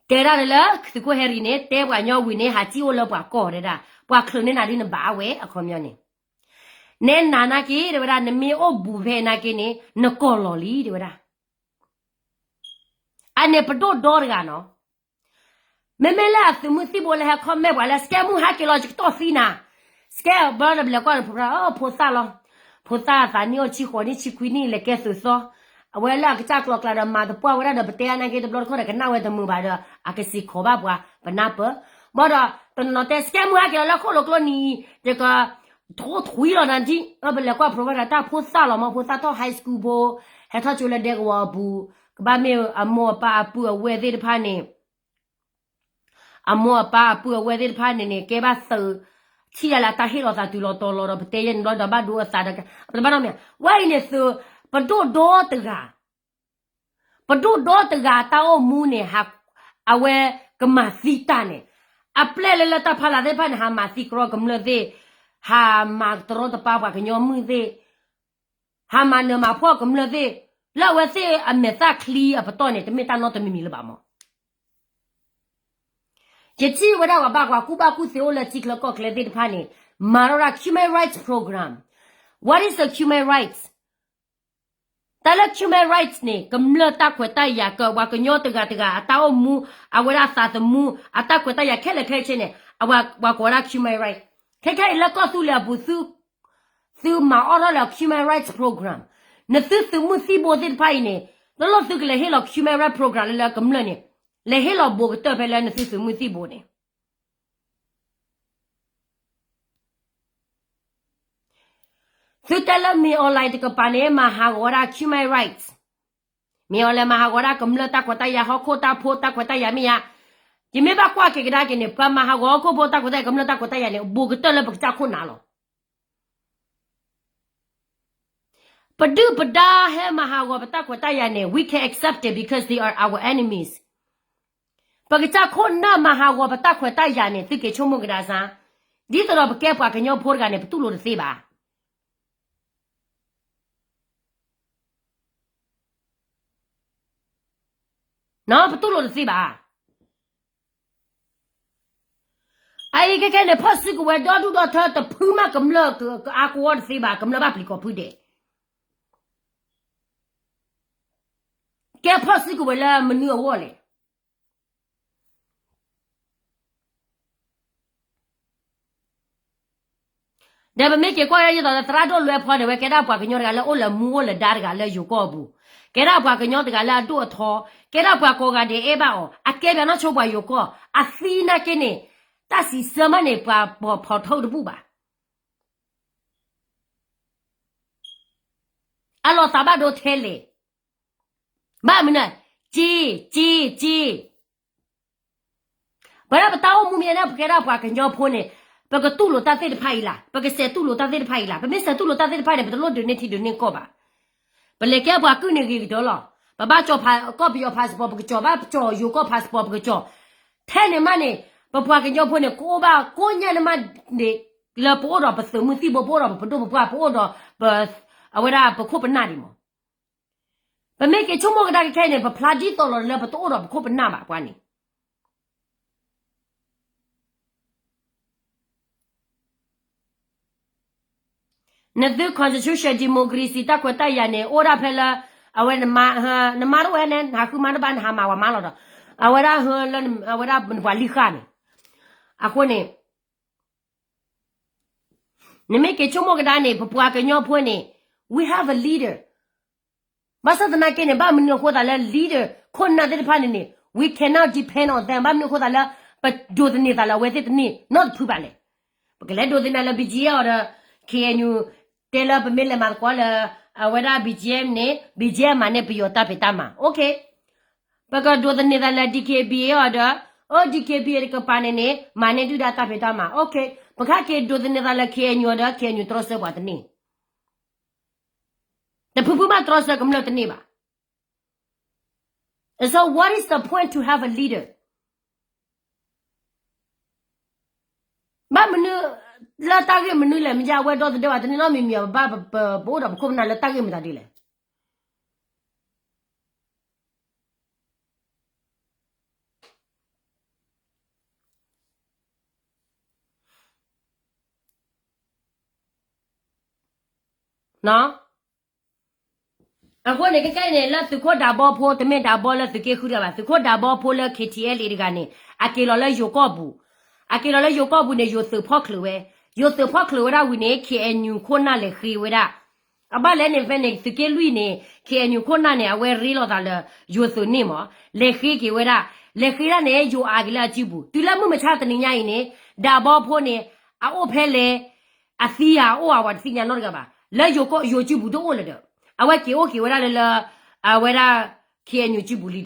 တဲဒၣ်လၢသုးခိၣ်ဟဲရံၤန့ၣ် တဲပှၤကညီဝံၤန့ၣ် ဟးစံၣ်အိၣ်လၢပှၤကီၢ်တဲဒၣ် ပှၤချုးန့ၢ်နၤဒ်နဘၣ်ဝဲအခီပညီန့ၣ် နဲနၤနာ်က့ တဲဝဲဒၣ် နမ့ၢ်အိၣ်ဘူးဖဲနာ်က့န့ၣ် နကီၢ်လီၤလံ တဲဝဲဒၣ် အန့ၣ်ပဒိၣ်ဒီတဂၤနီၤ မ့မ့ၢ်လၢအသုးမုၢ်သံၣ်ဘိလၢဟဲ comment ပှၤလၢ စကဲမုၢ်ဟဲက့ၤလီၤ ယကတီၢ်သံနၤ စကဲဘျီဒီး ပလဲၤကွၢ်ဒီး ဖိသၣ်လီၤ ဖိသၣ်အသးနံၣ်အိၣ်ဆံဃိးနံၣ်ဆံခွံနံၣ် လဲၤကဲသုးသီ အဝဲလၢအကစၢ်ကျိၤကျါဒီး မၤသပှၢ်ဝဲဒၣ်ဒီး ပတဲအနာ်က့တဘျီတခီၣ်ဒီး ကနၣ်ဝဲတမုာ်ဘၣ်ဒီး အကစံးခိးဘၣ်ပှၤ ပနၢ်ပၢၢ် ဘၣ်ဒီး တနီၤနီၤတဲ စကဲမုၢ်ဟဲက့ၤလီၤလၢခိၣ်လိၤကျိနံၤ ယက ထိထွံလီၤနၤဒ် ပလဲၤကွၢ် provider တၢ်ဖိသၣ်လီၤမး ဖိသၣ်ထီၣ် high school ဖိ ဟဲထီၣ်ကၠိလၢဒဲကဝီၤအပူၤ ကဘၣ်မ့ၢ်အမိၢ်အပၢ်အပုၢ်အဝဲၢ်သ့ၣ်တဖၣ်န့ၣ် အမိၢ်အပၢ်အပုၢ်အဝဲၢ်သ့ၣ်တဖၣ်န့ၣ်န့ၣ် ကဲဘၣ်သုး ထံၣ်ဒၣ်လၢအတၢ်ဟ့ၣ်လီၤသးတုၤလီၤတီၤလီၤဒီး ပတဲယဲန့ၣ်ဘျီဒီး ဘၣ်ဒိအသးဒီး ပတဘၣ်နီတမံၤ ဝဲအံၤန့ၣ်သုး ပဒိၣ်ဒီတဂၤ ပဒိၣ်ဒီတဂၤအတၢ်အိၣ်မူန့ၣ် အဝဲကမၤသံတၢ်န့ၣ် အပျဲၢ်လၢလၢတၢ်ဖီလာ်သ့ၣ်တဖၣ်န့ၣ် ဟးမၤသံကရီကမျၢၢ်သ့ၣ် ဟးမၤတရီတပါပှၤကညီမုၣ်သ့ၣ် ဟးမၤနၢၤမၤဖှီၣ်ကမျၢၢ်သ့ၣ် လၢအဝဲသ့ၣ်အမဲာ်သၣ်ချံအပတီၢ်န့ၣ် တမ့ၢ်တၢ်နီတမံၤမံၤလၢၤဘၣ်မး ယထံၣ်ဝဲဒၣ်ပှၤဘၣ်ပှၤကူၣ်ဘၣ်ကူၣ်သ့အိၣ်လၢထံချၢကီၢ်ချၢသ့ၣ်တဖၣ်န့ၣ် မၤထီၣ်ဒၣ် human rights program. What is the human rights? တၢ်လၢ human rights န့ၣ် ကမျၢၢ်တၢ်ခွဲးတၢ်ယာ် ကပှၤကညီတဂၤတဂၤအတၢ်အိၣ်မူ အဝဲဒၣ်အသးသမူ အတၢ်ခွဲးတၢ်ယာ်ခဲလၢာ်ခဲဆ့န့ၣ် အဝဲကိးဝဲဒၣ် human rights. ခဲခဲအံၤလၢကီၢ်သူလ့ၤအပူၤ သုမၤအီၣ်ထီၣ်လၢ human rights program နသုသုးမုၢ်သံၣ်ဘိသ့ၣ်တဖၣ်အံၤန့ၣ် တလိၣ်သုကလဲၤဟ့ၣ်လီၤ human rights program လၢလၢကမျၢၢ်န့ၣ် လဲၤဟ့ၣ်လီၤဘိးကတၢၢ်ဖဲလၢနသုသုးမုၢ်သံၣ်ဘိန့ၣ် သုတဲလၢ မင်းအောင်လှိုင် တကပၤန့ၣ် မၤဟးဂီၤဝဲဒၣ် human rights, မင်းအောင်လှိုင် မၤဟးဂီၤဝဲဒၣ်ကမျၢၢ်တၢ်ခွဲးတၢ်ယာ် ဟီၣ်ခိၣ်တၢ်ဖိတၢ်ခွဲးတၢ်ယာ်မ့ၢ်ဧါ. ယမ့ၢ်ဘၣ်ကွၢ်က့ၤကဒါက့ၤန့ၣ် ပှၤမၤဟးဂီၤဟီၣ်ခိၣ်ဖိတၢ်ခွဲးတၢ်ယာ် ကမျၢၢ်တၢ်ခွဲးတၢ်ယာ်န့ၣ် ဘိးကတၢၢ်လၢပကစၢ်ခိၣ်နၢ်လီၤ. ပဒုၣ်ပဒါဟဲမၤဟးဂီၤပတၢ်ခွဲးတၢ်ယာ်န့ၣ် we can accept it because they are our enemies. ပကစၢ်ခိၣ်နၢ်မၤဟးဂီၤပတၢ်ခွဲးတၢ်ယာ်န့ၣ် သုက့ၤဆိကမိၣ်ကဒါစ့ၢ်, ဒ်သိးဒီးပကဲပှၤကညီဖိတဂၤန့ၣ် ပတူၢ်လိာ်တသ့ဘၣ်. ပတူၢ်လိာ်တသ့ဘၣ်. အအံၤခဲခဲန့ၣ် ဖီၣ်စုကဝဲၤဒီဒူၣ်ဒီထၢ တဖုမးကမျၢၢ်ကအါကဝီၤတသ့ဘၣ်, ကမျၢၢ်ဘၣ်ပျံၤကိာ်ဖုဒဲး, ကဲဖီၣ်စုကဝဲၤလၢမနုၤအဂီၢ်လဲၣ်. ဒီးပမ့ၢ်က့ၤကွၢ်ယဲဒ်သိးဒီး သရၣ်ဒိၣ်လွဲဖီန့ၣ် ဝဲကဲဒၣ်ပှၤကညီတဂၤလၢအိၣ်လၢမူအိၣ်လၢဒါတဂၤလၢယိၤကီၢ်အပူၤ, ကဲဒၣ်ပှၤကညီတဂၤလၢအဒိၣ်အထီ, ကဲဒၣ်ပှၤကိးဂၤဒဲးအဲၣ်ဘၣ်အီၤ, အကဲပှၤနီၢ်ဆိပှၤယိၤကီၢ်, အသံနာ်က့န့ၣ်, တၢ်စံးဆၢမးန့ၣ် ပှၤဖီၣ်ထီၣ်တဘူၣ်ဘၣ်. အလီၤသးဘၣ်ဒိထဲလဲၣ်. ဘၣ်မနုၤ, က့, က့, က့. ပဝဲဒၣ်ပတၢ်အိၣ်မူမ့ၢ်န့ၣ် ပကဲဒၣ်ပှၤကညီဖိန့ၣ်, ပကတူၢ်လိာ်တၢ်သ့ၣ်တဖၣ်အံၤလၢ်, ပကစဲးတူၢ်လိာ်တၢ်သ့ၣ်တဖၣ်အံၤလၢ်, ပမ့ၢ်စဲးတူၢ်လိာ်တၢ်သ့ၣ်တဖၣ်န့ၣ် ပတလိၣ်ဒုးန့ၢ်ထံဒုးန့ၢ်ကီၢ်ဘၣ်. ပလဲၤကဲပှၤကုၢ်န့ၣ်ဂ့ၤကတၢၢ်လီၤ. ပဘၣ်ကၠီၤကီၢ်ပယီၤ passport ပကကၠီၤ, ဘၣ်ကၠီၤယိၤကီၢ် passport ပကကၠီၤ. ထဲန့ၣ်မးန့ၣ်, ပပှၤကညီဖိန့ၣ် ကအိၣ်ဘၣ်ကိးညါန့ၣ်မးန့ၣ်, လၢပအိၣ်ဒီးပသုးမုၢ်သံၣ်ဘိ ပအိၣ်ဒီးပပဒိၣ်ပပှၢ် ပအိၣ်ဒီးပ, အဝဲဒၣ်ပခိၣ်ပနၢ်ဒံးမး. ပမ့ၢ်က့ၤဆိကမိၣ်ကဒါက့ၤခဲအံၤန့ၣ် ပဖျါဒ်သိးလီၤလၢပတအိၣ်ဒီးပခိၣ်ပနၢ်ဘၣ်ပှၤန့ၣ်. နသု constitution democracy တၢ်ခွဲးတၢ်ယာ်န့ၣ် အိၣ်ဒၣ်ဖဲလၢ, အဝဲ, နမါတဝဲန့ၣ် နဟးဃုမါတဘၣ် နဟးမၤဝဲမါလီၤဒီး, အဝဲဒၣ်ဟၢလၢ, အဝဲဒၣ်နပှၤလံၤဃာ်န့ၣ်, အဃိန့ၣ် နမ့ၢ်က့ၤဆိကမိၣ်ကဒါန့ၣ် ပပှၤကညီဖိန့ၣ်, we have a leader. ဘၣ်ဆၣ်သနာ်က့န့ၣ် ဘၣ်မနုၤအဃိသးလၢ leader ခိၣ်နၢ်သ့ၣ်တဖၣ်န့ၣ်န့ၣ် we cannot depend on them. ဘၣ်မနုၤအဃိသးလၢ ပဒိးသန့ၤသးလၢအဝဲသ့ၣ်တန့ၢ်နီတဖုဘၣ်လဲၣ်. ပကလဲၤဒိးသန့ၤလၢ BGF အီၤဒီး KNU, တဲလၢပမ့ၢ်လဲၤမၤသကိးလၢ အဝဲဒၣ် BGF န့ၣ် BGF မၤန့ၢ်ပယီၤတၢ်ဖံးတၢ်မၤ, OK. ပကဒိးသန့ၤသးလၢ DKBA အီၤဒီး, အိၣ် DKBA တကပၤန့ၣ်န့ၣ် မၤန့ၢ်ဒုၣ်ဒါတၢ်ဖံးတၢ်မၤ, OK. ပကဟဲက့ၤဒိးသန့ၤသးလၢ KNU အီၤဒီး KNU တြီဆၢပှၤတန့ၢ်. တဖုဖုမးတြီဆၢကမျၢၢ်တန့ၢ်ဘၣ်. So what is the point to have a leader? ဘၣ်မနုၤ, လၢတၢ်ဂ့ၢ်မနုၤလဲၣ် မ့ၢ်ယါအဝဲဒီသဒၢဘၣ် တန့ၢ်နီတမံၤမံၤ ပဘၣ်ပအိၣ်ဒီးပခိၣ်ပနၢ်လၢတၢ်ဂ့ၢ်မတၤဒ်လဲၣ်. အဃိန့ၣ် ခဲကဲအံၤန့ၣ် လၢသုးခိၣ်ဒးဘီဖိ တမ့ၢ်ဒးဘီလၢသုးက့ဃုတဂၤဘၣ် သုးခိၣ်ဒးဘီဖိလၢ ခ့ထံအဲလ်အ့ တဂၤန့ၣ် အက့ၤလီၤလၢယိၤကီၢ်ပူၤ, အက့ၤလီၤလၢယိၤကီၢ်ပူၤန့ၣ် ယိၤသုးဖီၣ်ချုးဝဲ, ယိၤသုးဖီၣ်ချုးဝဲဒၣ်ဝံၤန့ၣ် ခ့ၣ်အဲၣ်ယူၣ်ခိၣ်နၢ်လဲၤဃ့ဝဲဒၣ် အဘၣ်လဲၣ်န့ၣ် ဖဲန့ၣ် သုးက့လွံၢ်န့ၣ် ခ့ၣ်အဲၣ်ယူၣ်ခိၣ်နၢ်န့ၣ် အဝဲရ့လိာ်သးလၢ ယိၤသုးန့ၣ်မး လဲၤဃ့က့ၤဝဲဒၣ်, လဲၤဃ့ဒၣ်န့ၣ် ယိၤအါက့ၤလၢအစုပူၤ တုၤလၢမုၢ်မဆါတနံၤညါအံၤန့ၣ် ဒးဘီဖိန့ၣ် အအိၣ်ဖဲလဲၣ်, အသံဧါ အအိၣ်ဧါ ပှၤတသ့ၣ်ညါနီတဂၤဘၣ်, လၢယိၤကီၢ်ယိၤစုပူၤတအိၣ်လၢၤဒီး အဝဲက့ၤအိၣ်က့ၤဝဲဒၣ်လၢလၢ အဝဲဒၣ် ခ့ၣ်အဲၣ်ယူၣ်စုပူၤလံဒီး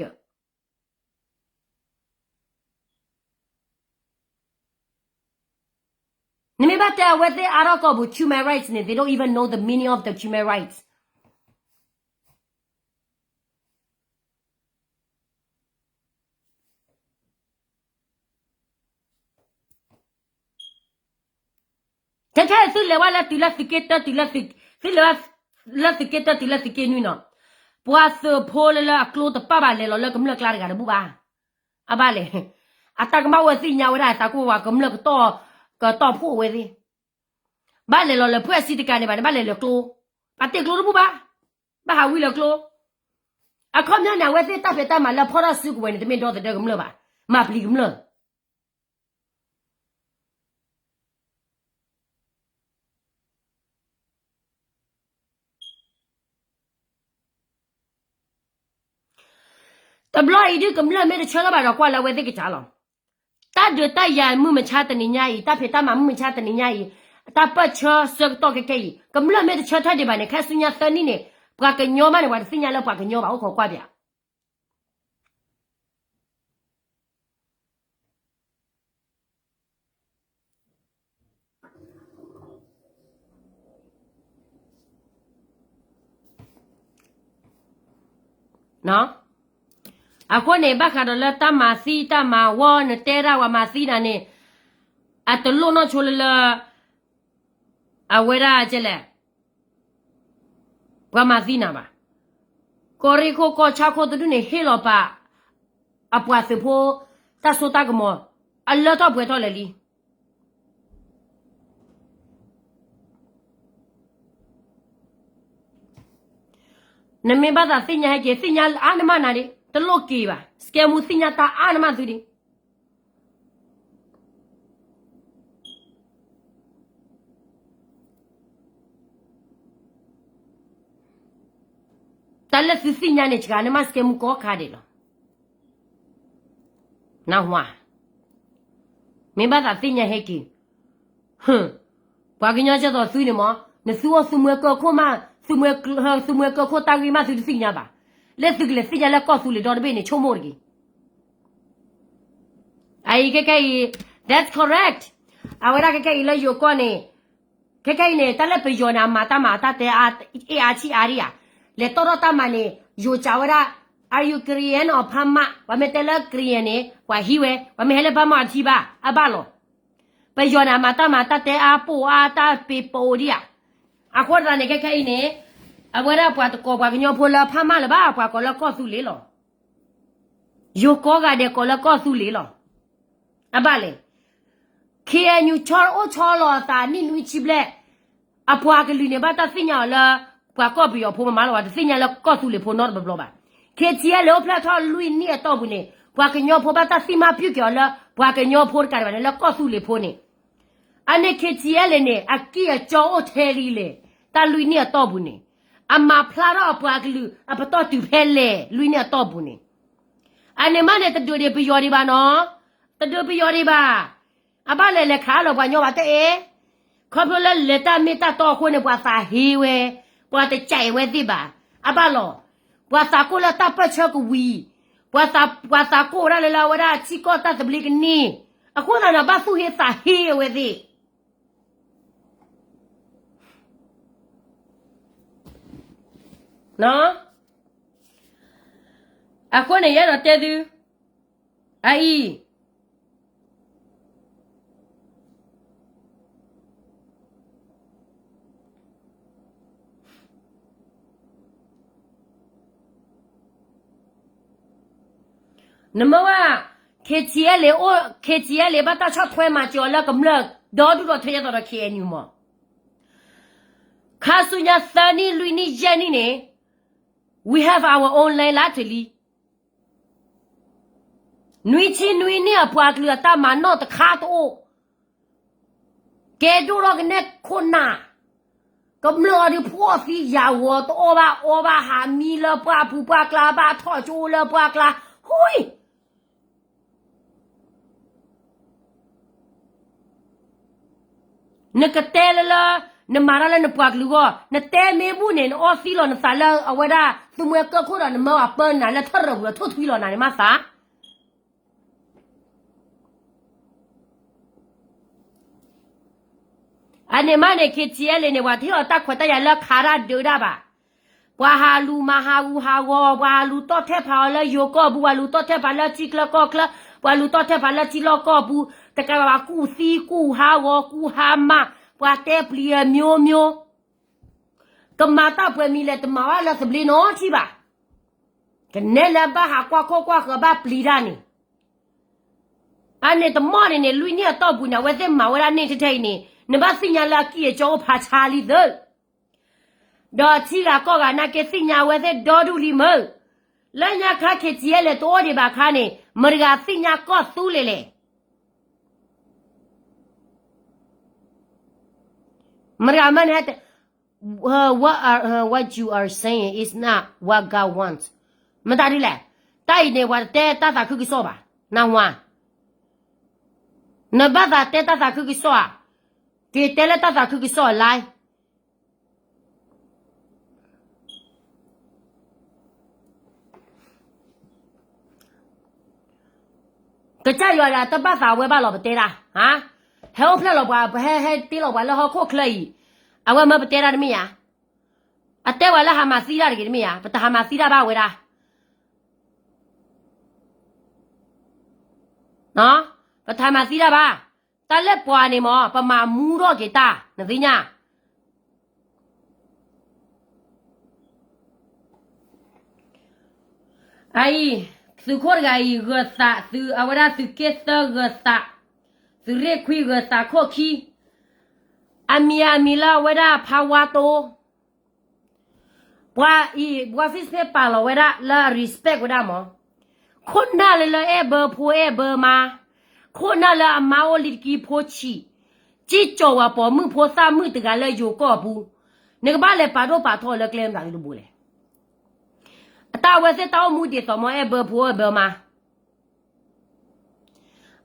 နမ့ၢ်ဘၣ်တဲအဝဲသ့ၣ်အါထီၣ်ကီၢ်ပူၤ human rights န့ၣ် they don't even know the meaning of the human rights. ခဲခဲအံၤ သုလဲၤဝဲလၢတုၤလၢသုးက့တၢ တုၤလၢသုး, သုလဲၤဝဲ လၢသုးက့တၢတုၤလၢသုးက့နွံနီၤ, ပှၤသုးဖိလၢလၢအကျိတပာ်ဘၣ် လဲၤလီၤလၢကမျၢၢ်ကျါတဂၤတဘူၣ်ဘၣ်. အဘၣ်လဲၣ်, အတၢ်ကမၣ်အိၣ်ဝဲသ့ၣ်ညါဝဲဒၣ် သးကိၢ်ဝဲကမျၢၢ်ကတီၢ်, ကတီၢ်ဖှိၣ်ဝဲသ့ၣ်, ဘၣ်လဲၤလီၤလၢဖှဲၣ်စံတကးန့ၣ်ဘၣ်န့ၣ် ဘၣ်လဲၤလၢကျိ, ပှၤတ့ကျိတဘူၣ်ဘၣ်, ဘၣ်ဟးဝံလၢကျိ. အခီပညီန့ၣ် အဝဲသ့ၣ်တၢ်ဖံးတၢ်မၤလၢဖီၣ်ထီၣ်စုကဝဲၤန့ၣ် တမ့ၢ်ဒီသဒၢကမျၢၢ်ဘၣ်, မၤပျံၤကမျၢၢ် တဘျီအံၤဒုးကမျၢၢ်မ့ၢ်တဆၢထၢၣ်ဘၣ်ဒီးကွၢ်လၢအဝဲသ့ၣ်ကစၢ်လီၤ. တၢ်ဒုးတၢ်ယၤမုၢ်မဆါတနံၤညါအံၤ တၢ်ဖံးတၢ်မၤမုၢ်မဆါတနံၤညါအံၤ တၢ်ပၢၢ်ဆၢဆၢကတီၢ်ခဲခဲအံၤ ကမျၢၢ်မ့ၢ်တဆၢထၢၣ်ဒံးဘၣ်န့ၣ် ခဲဆူညါသၢနံၣ်န့ၣ် ပှၤကညီမးန့ၣ် ပှၤတသ့ၣ်ညါလၢပှၤကညီဘၣ် အိၣ်ခိးကွၢ်ပၠး အဃိန့ၣ် ဘၣ်ဃးဒီးလၢတၢ်မၤသံတၢ်မၤဝီ နတဲဒၣ်ပှၤမၤသံနၤန့ၣ် အတလိၣ်နီၢ်ဆိလၢလၢ အဝဲဒၣ်ကဲလဲၣ် ပှၤမၤသံနၤဘၣ်. ကီၢ်ရ့ၣ်ခိၣ်ကီၢ်ဆၣ်ခိၣ်တဒူၣ်န့ၣ် ဟ့ၣ်လီၤပာ် အပှၤသုးဖိ တၢ်စိတၢ်ကမီၤ အလၢထီၣ်ပှဲၤထီၣ်လဲၣ်လံ. နမ့ၢ်ဘၣ်သးသ့ၣ်ညါဟဲက့ၤ သ့ၣ်ညါအါနမၢ်နၤဒံး တလိၣ်က့ၤဘၣ် စကဲမူသ့ၣ်ညါတၢ်အါနမၢ်သုဒံး တၢ်လၢသုသ့ၣ်ညါန့ၣ် စှၤနမၢ်စကဲမူကိးခါဒဲးလီၤ. နၢ်ဟူဧါ, မ့ၢ်ဘၣ်သးသ့ၣ်ညါဟဲက့ၤ, ပှၤကညီကဲသိးသုန့ၣ်မး, နသုအိၣ်သုမှဲကၢခိၣ်မး, သုမှဲကၢခိၣ်တၢ်ဂ့ၢ်မးသုတသ့ၣ်ညါဘၣ်, လၢသုကလဲၤသ့ၣ်ညါလၢကီၢ်သူလ့ၤဒီတဘ့ၣ်န့ၣ် ဆိကမိၣ်တဂ့ၤ. အအံၤခဲခဲအံၤ, that's correct. အဝဲဒၣ်ခဲခဲအံၤလၢယိၤကီၢ်န့ၣ်, ခဲခဲအံၤန့ၣ် တၢ်လၢပယီၤန့ၣ် အမၤတၢ်မၤအတၢ်တဲအါ, အ့ၣ်အါဆံးအါဒံးဧါ, လဲၤတီၢ်ထီၣ်တၢ်မၤန့ၣ် ယိၤစံးဝဲဒၣ်, Are you Karen or ဖါမၣ်, ပှၤမ့ၢ်တဲလၢ Karen န့ၣ် ပှၤဟံးဝဲ, ပှၤမ့ၢ်ဟဲလၢဖါမၣ်အထံဘၣ်, အဘၣ်လီၤ. ပယီၤန့ၣ် အမၤတၢ်မၤတၢ်တဲအါပိာ်အါတၢ်ပ့ၤပိာ်ဒံးဧါ. အဃိသတးန့ၣ် ခဲခဲအံၤန့ၣ်, အဝဲဒၣ်ပှၤတကိးပှၤကညီဖိလၢဖါမၣ်လၢၤဘၣ်, ပှၤကိးလၢကီၢ်သူလ့ၤလီၤ. ယိၤကိးဂၤဒဲးကိးလၢကီၢ်သူလ့ၤလီၤ. အဘၣ်လဲၣ်. ခ့ၣ်အဲၣ်ယူၣ် ဆီအိၣ်ဆီလီၤအသးနံၣ်နွံဆံဘျဲၣ်, အပှၤကလုာ်န့ၣ် ဘၣ်တၢ်သ့ၣ်ညါအီၤလၢ ပှၤကီၢ်ပယီၤဖိမးမးလီၤ, ပှၤတသ့ၣ်ညါလၢကီၢ်သူလ့ၤဖိနီတဘျီဘျီဘၣ်. ခ့ၣ်ထံအဲၣ်လၢအိၣ်ဖျဲၣ်ထီၣ်လွံၢ်နံၣ်အတီၢ်ပူၤန့ၣ် ပှၤကညီဖိဘၣ်တၢ်သ့ၣ်မါပျုၢ်က့ၤအီၤလၢ ပှၤကညီဖိတကးဒံးဘၣ်န့ၣ် လၢကီၢ်သူလ့ၤဖိန့ၣ် အန့ၣ် ခ့ၣ်ထံအဲၣ်လၢန့ၣ် အကံၢ်အစီအိၣ်ထဲလံလဲၣ်, တၢ်လွံၢ်နံၣ်အတီၢ်ပူၤန့ၣ်, အမၤဖျါထီၣ်အပှၤကလုာ်အပတီၢ်တုၤဖဲလဲၣ် လွံၢ်နံၣ်အတီၢ်ပူၤန့ၣ်, အန့ၣ်မးန့ၣ် တဒုးဒံးပယီၤဒံးဘၣ်နီၤ, တဒုးပယီၤဒံးဘၣ်, အဘၣ်လဲၣ်လဲၤခးလီၤပှၤညီဘၣ်တအဲၣ်, ခီဖျိလၢလဲၤတၢ်မ့ၢ်တၢ်တီအဃိန့ၣ် ပှၤသးဟ့ဝဲ, ပှၤတကးအံၤဝဲသ့ၣ်ဘၣ်, အဘၣ်လီၤ. ပှၤသးကိၢ်လၢတၢ်ပၢၢ်ဆၢကဝံၤ, ပှၤသး, ပှၤသးကိၢ်ဝဲဒၣ်လၢလၢအဝဲဒၣ်ထံကီၢ်တၢ်သဘျ့ကန့ၢ်, အဃိသတးန့ၣ် ဘၣ်သူၣ်ဟ့သးဟ့အဝဲသ့ၣ် အဃိန့ၣ် ယအဲၣ်ဒိးတဲသု, အအံၤ, နမ့ၢ်ဝဲ K T L အိၣ် K T L ဘၣ်တၢ်ဆီၣ်ထွဲမၤစၢၤအီၤလၢကမျၢၢ်ဒီဒူၣ်ဒီထၢ ယသိးဒီး K N U မး, ခါဆူညါသၢနံၣ်လွံၢ်နံၣ်ယဲၢ်နံၣ်န့ၣ် we have our own land လၢတလံ နွံဆံနွံနံၣ်အပှၤကလုာ်အတၢ်မၤနီၣ်တခါတအိၣ်, ကဲဒိၣ်ထီၣ်ကနဲၣ်ခိၣ်နၢ်, ကမျၢၢ်အီၤဒုးဖှီၣ်သံယာ်ဝီၤ တအီၣ်ဘၣ်အီဘၣ် ဟးမံလၢပှၢ်ပူၤပှၢ်ကျါ ဘၣ်ထီၣ်ကၠိလၢပှၢ်ကျါ, ဟူၣ် နကတဲလၢလၢ နမၤတၢ်လၢနပှၤကလုာ်အဂီၢ် နတဲမ့ၢ်ဘူၣ်န့ၣ် နအီသံလီၤနသးလၢအဝဲဒၣ် သုးမွဲကၢၢ်ခိၣ်ဒီး နမၢအပၢနၤလၢထၢၣ်ရၢၢ်ပူၤဒီး ထိၣ်ထွံလီၤနၤန့ၣ်မးသး အန့ၣ်မးန့ၣ် K T L န့ၣ် ပှၤတဟ့ၣ်အီၤတၢ်ခွဲးတၢ်ယာ်လၢခးတၢ်ဒုးတၢ်ဘၣ်. ပှၤဟးလူၤမၤဟးဂူာ်ဟးဂီၤ, ပှၤဟးလူၤတီၢ်ထဲၣ်ဖးအီၤလၢယိၤကီၢ်ပူၤ, ပှၤလူၤတီၢ်ထဲၣ်ဖးလၢထံချၢကီၢ်ချၢ, ပှၤလူၤတီၢ်ထဲၣ်ဖးလၢထံလီၢ်ကီၢ်ပူၤ, တကးဘၣ် ပှၤကူၣ်သံကူၣ်ဟးဂီၤကူၣ်ဟးမၢ်, ပှၤတဲပျံၤအမျိုးမျိုး ကမၤတၢ်ပှဲၤမံၤလဲၣ် တမၤဝဲလၢသဘျ့နီတထံၣ်ဘၣ်. ကနဲလၢဘၣ်ဟးကွၢ်ခိၣ်ကွၢ်ဃၢၤဘၣ်ပျံၤတၢ်န့ၣ် အန့ၣ်တမီၢ်န့ၣ်န့ၣ် လွံၢ်နံၣ်အတီၢ်ပူၤန့ၣ် အဝဲသ့ၣ်မၤဝဲဒၣ်န့ၣ်ထဲထဲအံၤန့ၣ် နဘၣ်သ့ၣ်ညါလၢအကံၢ်အကၠီအိၣ်ဖးဆါလံသၢ ဒီးထံဂၤကီၢ်ဂၤနာ်က့သ့ၣ်ညါအဝဲသ့ၣ်ဒီဒူၣ်လံမုၢ်, လၢညါခါ K T L တအိၣ်ဒံးဘၣ်ခါန့ၣ် မတၤတဂၤသ့ၣ်ညါကီၢ်သူလ့ၤလဲၣ်. မတၤတဂၤမ့ၢ်န့ၣ် what, what you are saying is not what God wants. မတၤဒ်လဲၣ်, တၢ်အံၤန့ၣ် ပှၤတတဲတၢ်သးခုကစီၣ်ဘၣ်, နဝၤ, နဘၣ်သးတဲတၢ်သးခုကစီၣ်ဧါ, က့ၤတဲလၢတၢ်သးခုကစီၣ်အ line ကစၢ်ယွၤဒီးတဘၣ်သးဝဲဘၣ်လီၤ ပတဲတၢ်, ဟဲအိၣ်ဖျဲၣ်လီၤပှၤ ပဟဲဟဲတ့လီၤပှၤလၢဟီၣ်ခိၣ်ချၢအံၤ, အဝဲမၢပတဲတၢ်တမ့ၢ်ဧါ, အတဲဝဲလၢဟးမၤသံတၢ်တဂ့ၤတမ့ၢ်ဧါ, ပတဟးမၤသံတၢ်ဘၣ်ဝဲဒၣ် ပတဟးမၤသံတၢ်ဘၣ်, တၢ်လၢပှၤန့ၣ်မ့ၢ် ပမၤမူထီၣ်က့ၤတၢ် နသ့ၣ်ညါ အအံၤ, သုးခိၣ်တဂၤအံၤ ဂၢၤသးသုး အဝဲဒၣ်သုးက့သၢဂၢၤသး, သုးရ့ၣ်ခွံဂၢၤသးခိၣ်ခံ, အမံၤအမံၤလၢအဝဲဒၣ်ဖးဝါတိ, ပှၤအံၤ ပှၤ Facebook ပာ်လီၤဝဲဒၣ်လၢအ respect ဝဲဒၣ်မး, ခိၣ်နၢ်လၢလၢအဲၣ်ဘၢဖိအဲၣ်ဘၢမါ, ခိၣ်နၢ်လၢအမါအိၣ်လံတကံဖိဆံး, ကံၣ်ကၠီၤဝဲပိာ်မုၣ်ဖိသၣ်မုၣ်တဂၤလၢယိၤကီၢ်ပူၤ, နကဘၣ်လဲၤပာ်ဒိၣ်ပာ်ထီလၢကျဲမနုၤတဘိလဲၣ်. အတၢ်အဝဲသ့ၣ်တၢ်အိၣ်မူဒ်သိးမး အဲၣ်ဘၢဖိအဲၣ်ဘၢမါ,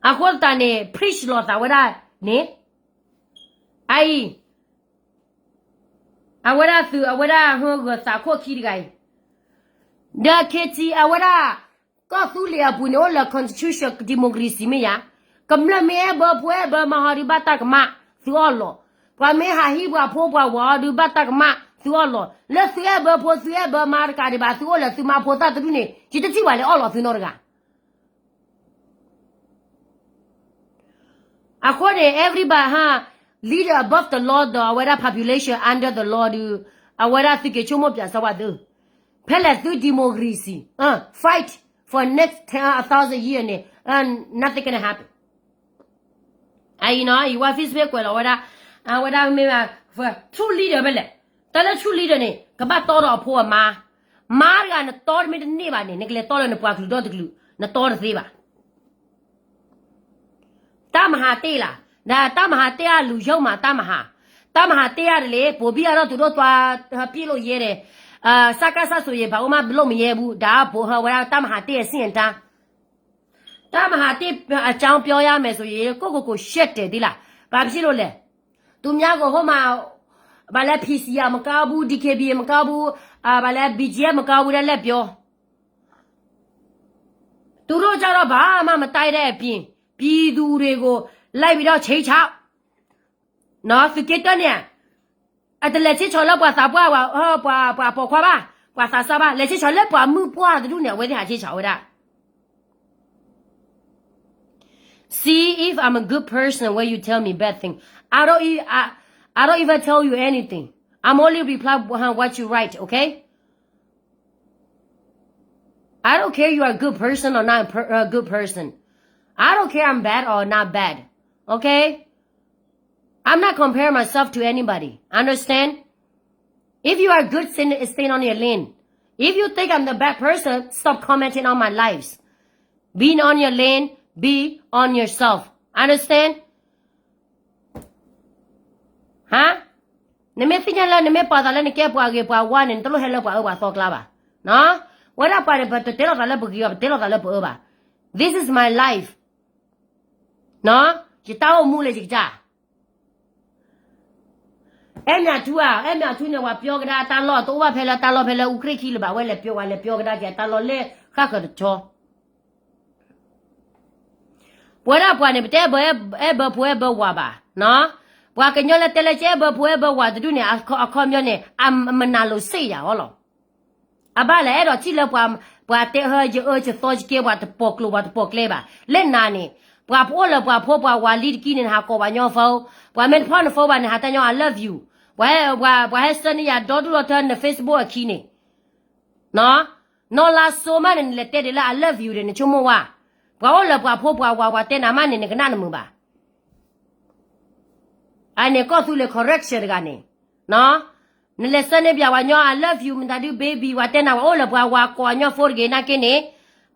အဃိသတးန့ၣ် preach လိာ်သးဝဲဒၣ်န့ၣ်, အအံၤ အဝဲဒၣ်သုးအဝဲဒၣ်ဟၢဂၢၤသးခိၣ်ခံတဂၤအံၤ, ဒီး K T အဝဲဒၣ် ကီၢ်သူလ့ၤအပူၤန့ၣ် အိၣ်လၢ constitution democracy မ့ၢ်ယါ, ကမျၢၢ်မ့ၢ်အဲၣ်ဘၢဖိအဲၣ်ဘၢမါဟီဒုးဘၣ်တၢ်ကမၣ် သုအီၣ်လီၤ, ပှၤမ့ၢ်ဟးဟံးပှၤဖိပှၤဝၤဟီဒုးဘၣ်တၢ်ကမၣ် သုအီၣ်လီၤ, လၢသုအဲၣ်ဘၢဖိသုအဲၣ်ဘၢမါတကးဒံးဘၣ် သုအိၣ်လၢသုမါဖိသၣ်တဒူၣ်န့ၣ် ယတထံၣ်ပှၤလဲၤအီၣ်လီၤသုနီတဂၤ အဃိန့ၣ် everybody ဟါ leader above the law ဒီးအဝဲဒၣ် population under the law ဒုး အဝဲဒၣ်သုက့ၤဆိကမိၣ်ပၠးစၢၤဝဲသု, ဖဲလဲၣ်သု democracy, fight for next ten, a thousand year န့ၣ် nothing gonna happen. အအံၤနီၤ အံၤဝဲ Facebook ကွဲးလီၤဝဲဒၣ်, အဝဲဒၣ်မ့ၢ်ဘၣ် true leader ဖဲလဲၣ်, တၢ်လၢ true leader န့ၣ် ကဘၣ်တီဒီးအဖိအမါ, မါတဂၤနတီတမ့ၢ်တန့ၢ်ဘၣ်န့ၣ် နကလဲၤတီလၢနပှၤကလုာ်ဒီတကလုာ် နတီတသ့ဘၣ်. တၢ်မၤဟးတ့ၢ်လၢ်, ဒီးတၢ်မၤဟးတ့ၢ်အလူၤယုၢ်မး တၢ်မၤဟး, တၢ်မၤဟးတ့ၢ်အါတလ့ၣ် ပိာ်ဘံၣ်အါထီၣ်သူၣ်ဒိၣ်သွါ ပျ့ၤလိာ်ယဲဒဲး, စကစ ဆိုရင် ဘာမှမလုပ်မရဲဘူး, ဒါက ဟဝဲဒၣ် တၢ်မၤဟးတ့ၢ်အဆင့်အတန်း, တၢ်မၤဟးတ့ၢ်အကြောင်းပြောရမယ်ဆိုရင် ကိုယ့်ကိုယ်ကိုယ်ရှက်တယ်သ့လၢ်, ဘာဖြစ်လို့လဲ, သူများကို ဟိုမှာ ဘာလဲ PC မကောင်းဘူး, DKBA မကောင်းဘူး, ဘာလဲ BGF မကောင်းဘူး တဲ့ လက်ပြော သူတို့ကျတော့ ဘာမှမတိုက်တဲ့အပြင် ပြည်သူတွေကို လိုက်ပြီးတော့ ခြိမ်းခြောက်, နော်, သုးက့တၢန့ၣ် အတလဲၤဆ့ဆီလၢပှၤသးပှၢ် ပှၤပိာ်ခွါဘၣ်, ပှၤသးစၢ်ဘၣ်, လဲၤဆ့ဆီလၢပှၤမုၣ်ပှၢ်တဒူၣ်န့ၣ် အဝဲသ့ၣ်ဟးဆ့ဆီဝဲဒၣ် See if I'm a good person when you tell me bad thing. I don't, e- I, I don't even tell you anything. I'm only reply what you write, okay? I don't care you are a good person or not a, per, a good person. I don't care I'm bad or not bad. Okay? I'm not comparing myself to anybody. Understand? If you are good, stay, stay on your lane. If you think I'm the bad person, stop commenting on my lives. Be on your lane, be on yourself. Understand? ဟါ, နမ့ၢ်သ့ၣ်ညါလၢနမ့ၢ်ပာ်သးလၢနကဲပှၤဂ့ၤပှၤဝါန့ၣ် နတလိၣ်ဟဲလၢပှၤအၢပှၤသီကျါဘၣ်. ဝဲဒၣ်ပှၤန့ၣ် ပတတဲလိာ်သးလၢပဂ့ၤဘၣ်, ပတဲလိာ်သးလၢပအၢဘၣ်. This is my life. ယတၢ်အိၣ်မူလၢယကစၢ် အဲၣ်မၠးထူဧါ, အဲၣ်မၠးထူန့ၣ် ပှၤပျီကဒါအတၢ်လီၢ် တအိၣ်ဘၣ်ဖဲလၢတၢ်လီၢ်ဖဲလၢအူကြ့ၢ်ခံလၢၤဘၣ်, ဝဲလဲၤပျီ ပှၤလဲၤပျီကဒါက့ၤအတၢ်လီၢ်လၢဃၣ်ဃၢၤတဆီ ပဝဲဒၣ်ပှၤန့ၣ် ပတအဲၣ်ဘၢ အဲၣ်ဘၢဖိအဲၣ်ဘၢဝၤဘၣ်နီၤ. ပှၤကညီလၢတဲလၢကအဲၣ်ဘၢဖိအဲၣ်ဘၢဝၤတဒူၣ်န့ၣ် အခီပညီန့ၣ် အမနၤလိၤစ့ၣ်ယၤအီၤလီၤ. အဘၣ်လဲၣ် အဲၣ်ဒိးထံၣ်လၢပှၤ ပှၤတဲအၢ ယအၢယသီယကဲ ပှၤတပိာ်ကျိၤ ပှၤတပိာ်ကျဲဘၣ်. လၢနၤန့ၣ် ပှၤပအိၣ်လၢပှၤဖိပှၤဝၤလံတကံန့ၣ် နဟးကိးပှၤညီ phone, ပှၤမ့ၢ်တဖီၣ်န phone ဘၣ်န့ၣ် ဟးတဲညီ I love you, ပှၤဟဲ ပှၤ ပှၤဟဲဆှၢန့ၢ်ယၤဒီဒူၣ်ဒီထၢန Facebook အခံန့ၣ် နီၢ်လါစိမးန့ၣ် နလဲၤတဲဒ်လၢ I love you ဒီး နဆိကမိၣ်ဝဲ ပှၤအိၣ်လၢပှၤဖိပှၤဝၤ ပှၤတဲနၤမးန့ၣ် နကနၣ်နမုာ်ဘၣ်. အန့ၣ်ကီၢ်သူလ့ၤ correction တဂၤန့ၣ် နလဲၤဆှၢန့ၢ်ပှၤညီ I love you မတၤဒု baby ပှၤတဲနၤ ပှၤအိၣ်လၢပှၤဝၤကိးအညီ phone တဂ့ၤ နာ်က့န့ၣ်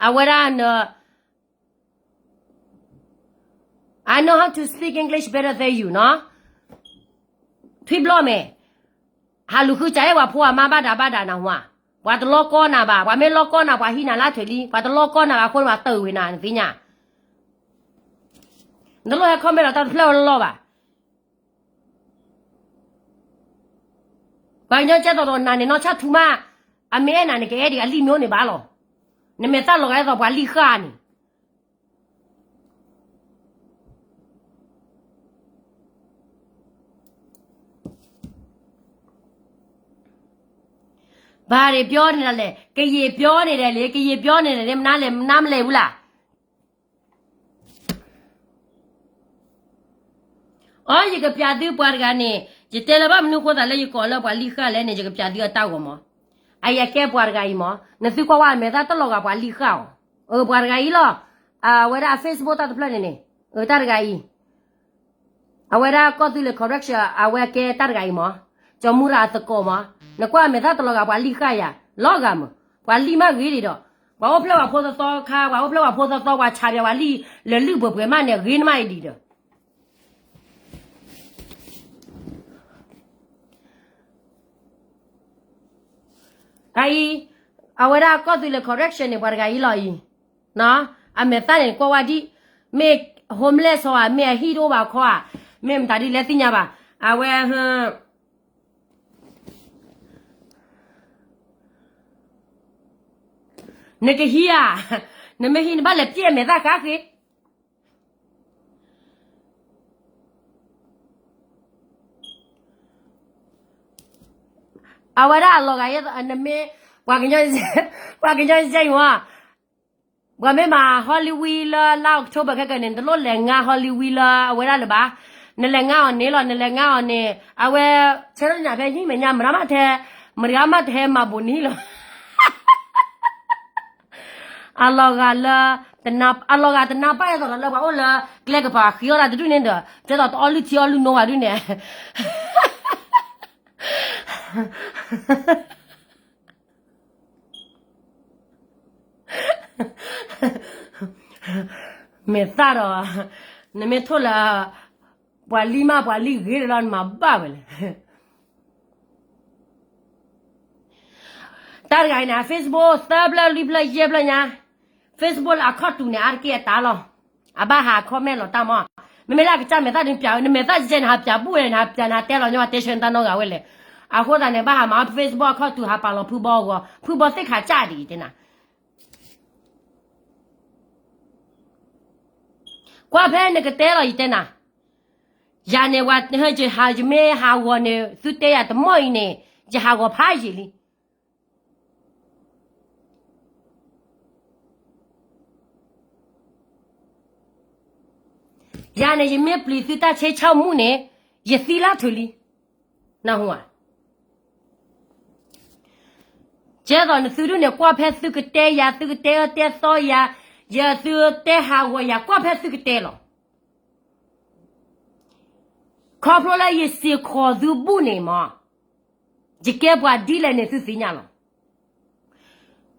အဝဲဒၣ် I know how to speak English better than you နီၤ. ထွံၣ်ဘျီၣ်မဲာ် ဟးလူၤဃုစးအဲၣ်ပှၤဖိအမါဘၣ်ဒၣ်ဘၣ်ဒၣ်နဟူဧါ. ပှၤတလီကီနၤဘၣ်, ပှၤမ့ၢ်လီကီနၤ ပှၤဟံးနၤလၢထွဲလံ, ပှၤတလီကီနၤဘၣ်အဃိန့ၣ် ပှၤတၢၢ်ဝဲနၤ နသ့ၣ်ညါ. နတလိၣ်ဟဲ comment လီၤတၢ်တဖျၢၣ်ဝဲလီၤဘၣ်. ပှၤကညီကဲသိးဒီးနၤန့ၣ် နီၢ်ဆၣ်ထူမး, အမ့ၢ်အဲၣ်နၤန့ၣ် ကအဲၣ်ဒံးအလံာ်မ့ၢ်အိၣ်န့ၣ်ဘၣ်လီၤ. နမဲာ်သၣ်လီၤဂာ်ဒ်သိးပှၤလံၣ်ဃၣ်န့ၣ် ဘာတွေပြောနေတာလဲ, ကရင်ပြောနေတယ်လေ, ကရင်ပြောနေတယ်လေ, မနားလဲၣ်, မနားမလဲၣ်ဘူးလား. အိ ယကပြးသုပှၤတဂၤန့ၣ်, ယတဲလၢဘၣ်မနုၤဃိသးလၢယကိးလၢပှၤလံၣ်ဃၣ်လဲၣ်န့ၣ် ယကပြးသုအတၢ်ဂီၤမး. အယကဲပှၤတဂၤအံၤမး, နသုကွၢ်ဝဲအမဲာ်သၣ်တလီၤဂာ်ပှၤလံၣ်ဃၣ်အီၤ, အပှၤတဂၤအံၤလီၤ. အဝဲဒၣ်အ Facebook တၢ်တဖျၢၣ်န့ၣ်န့ၣ်, အတၢ်တဂၤအံၤ အဝဲဒၣ်ကီၢ်သူလ့ၤ correction အဝဲကဲတၢ်တဂၤအံၤမး, ကၠီမူရၤအသကိးမး, နကွၢ်အမဲာ်သၣ်တလီၤဂာ်ပှၤလံၣ်ဃၣ်ယၤ, လီၤဂာ်မး, ပှၤလံၣ်မးဂ့ၤဒံးဒီး, ပှၤအိၣ်ဖျဲၣ်ပှၤဖိသီသီခါ, ပှၤအိၣ်ဖျဲၣ်ပှၤဖိသီသီ ပှၤဆးပှၤလံၣ် လၢလုၢ်ပှဲၤပှဲၤမးန့ၣ် အဂ့ၤနမးအံၤဒံးဒီး အအံၤ, အဝဲဒၣ်ကီၢ်သူလ့ၤ correction န့ၣ် ပှၤတဂၤအံၤလီၤအံၤ, အမဲာ်သၣ်န့ၣ်ကွၢ်ဝဲဒ်, မ့ၢ် homeless ဧါ, မ့ၢ်အဟံၣ်တအိၣ်ဘၣ်ခီဧါ, မ့ၢ်မတၤဒ်လဲၣ်သ့ၣ်ညါဘၣ်, အဝဲ နကဟံးဧါ, နမ့ၢ်ဟံးနဘၣ်လဲၤပျဲၢ်အမဲာ်သၣ်ဃါဃ့ အဝဲဒၣ်အလီၤဂာ်, နမ့ၢ်, ပှၤကညီ, ပှၤကညီယဲအံၤမး, ပှၤမ့ၢ်မၤ Halloween လၢလါ October ခဲကနံၣ်န့ၣ် နတလိၣ်လဲၤငါ Halloween လၢအဝဲဒၣ်လၢၤဘၣ်, နလဲၤငါအီၤန့ၣ်လီၤ, နလဲၤငါအီၤန့ၣ် အဝဲ ဆၢထၢၣ်ညါဖဲညံၣ်မဲာ်ညါ မတၤမးထဲ, မတၤမးတဟဲမၤဘိးနံၣ်လီၤ. အလီၤဂာ်လၢ, အလီၤဂာ်တနါပၢၢ်အသိးဒီးလၢပှၤအိၣ်လၢ ကျဲကပၤဃံအီၣ်တၢ်တဒူၣ်န့ၣ်ဒီး ကဲသိးတအီၣ်လုၢ်ထံအီၣ်လုၢ်နိဘၣ်ဒ်န့ၣ် မဲာ်သၣ်ဒီး, နမ့ၢ်ထိၣ်လၢ ပှၤလံၢ်မးပှၤလံၢ်ဂ့ၤလီၤ နမၤဘၣ်ဝဲလဲၣ်. တၢ်တဂၤအံၤန့ၣ် Facebook သၢဖျၢၣ်လွံၢ်ဖျၢၣ်ယဲၢ်ဖျၢၣ်ညါ, Facebook လၢအခီၣ်တူာ်န့ၣ် အါတက့ၢ်အတၢ်လီၤ. အဘၣ်ဟး comment လီၤတၢ်မး, မ့မ့ၢ်လၢအကစၢ်မဲာ်သၣ်န့ၣ် ပျးဝဲ, နမဲာ်သၣ်ကဲန့ၣ် ဟးပျးဘူၣ်ဝဲန့ၣ် ဟးပျးန့ၣ် ဟးတဲလီၤညီ တဲဆၢနတၢ်နီတဂၤဝဲလဲၣ်. အဃိသတးန့ၣ် ဘၣ်ဟးမၤ Facebook အခီၣ်တူာ် ဟးပာ်လီၤဖုဘီအဂီၢ်, ဖုဘီသ့ၣ်ခးကၢ်ဒ်အံၤတဲနၤ ကွၢ်ဖဲနကတဲလီၤယတဲနၤ, ယၤန့ၣ် ယမ့ၢ်ဟးဂီၤန့ၣ် သုတဲယၤတမီၢ်အံၤန့ၣ် ယဟးဂီၤဖးယံာ်လံ. ယၤန့ၣ် ယမ့ၢ်ပျံၤသုတၢ်ဆဲးဆီၣ်မူၣ်န့ၣ် ယသံလၢထုးလံ. နၢ်ဟူဧါ. ကဲသိးနသုဒုန့ၣ် ကွၢ်ဖဲသုကတဲယၤ သုကတဲအၢတဲသီယၤ, ယသုတဲဟးဂီၤယၤ ကွၢ်ဖဲသုကတဲလီၤ. ခီဖျိလၢယစ့ၢ်ကီးသုဘူၣ်န့ၣ်မး, ယကဲပှၤဒ်လဲၣ်န့ၣ်သုသ့ၣ်ညါလီၤ.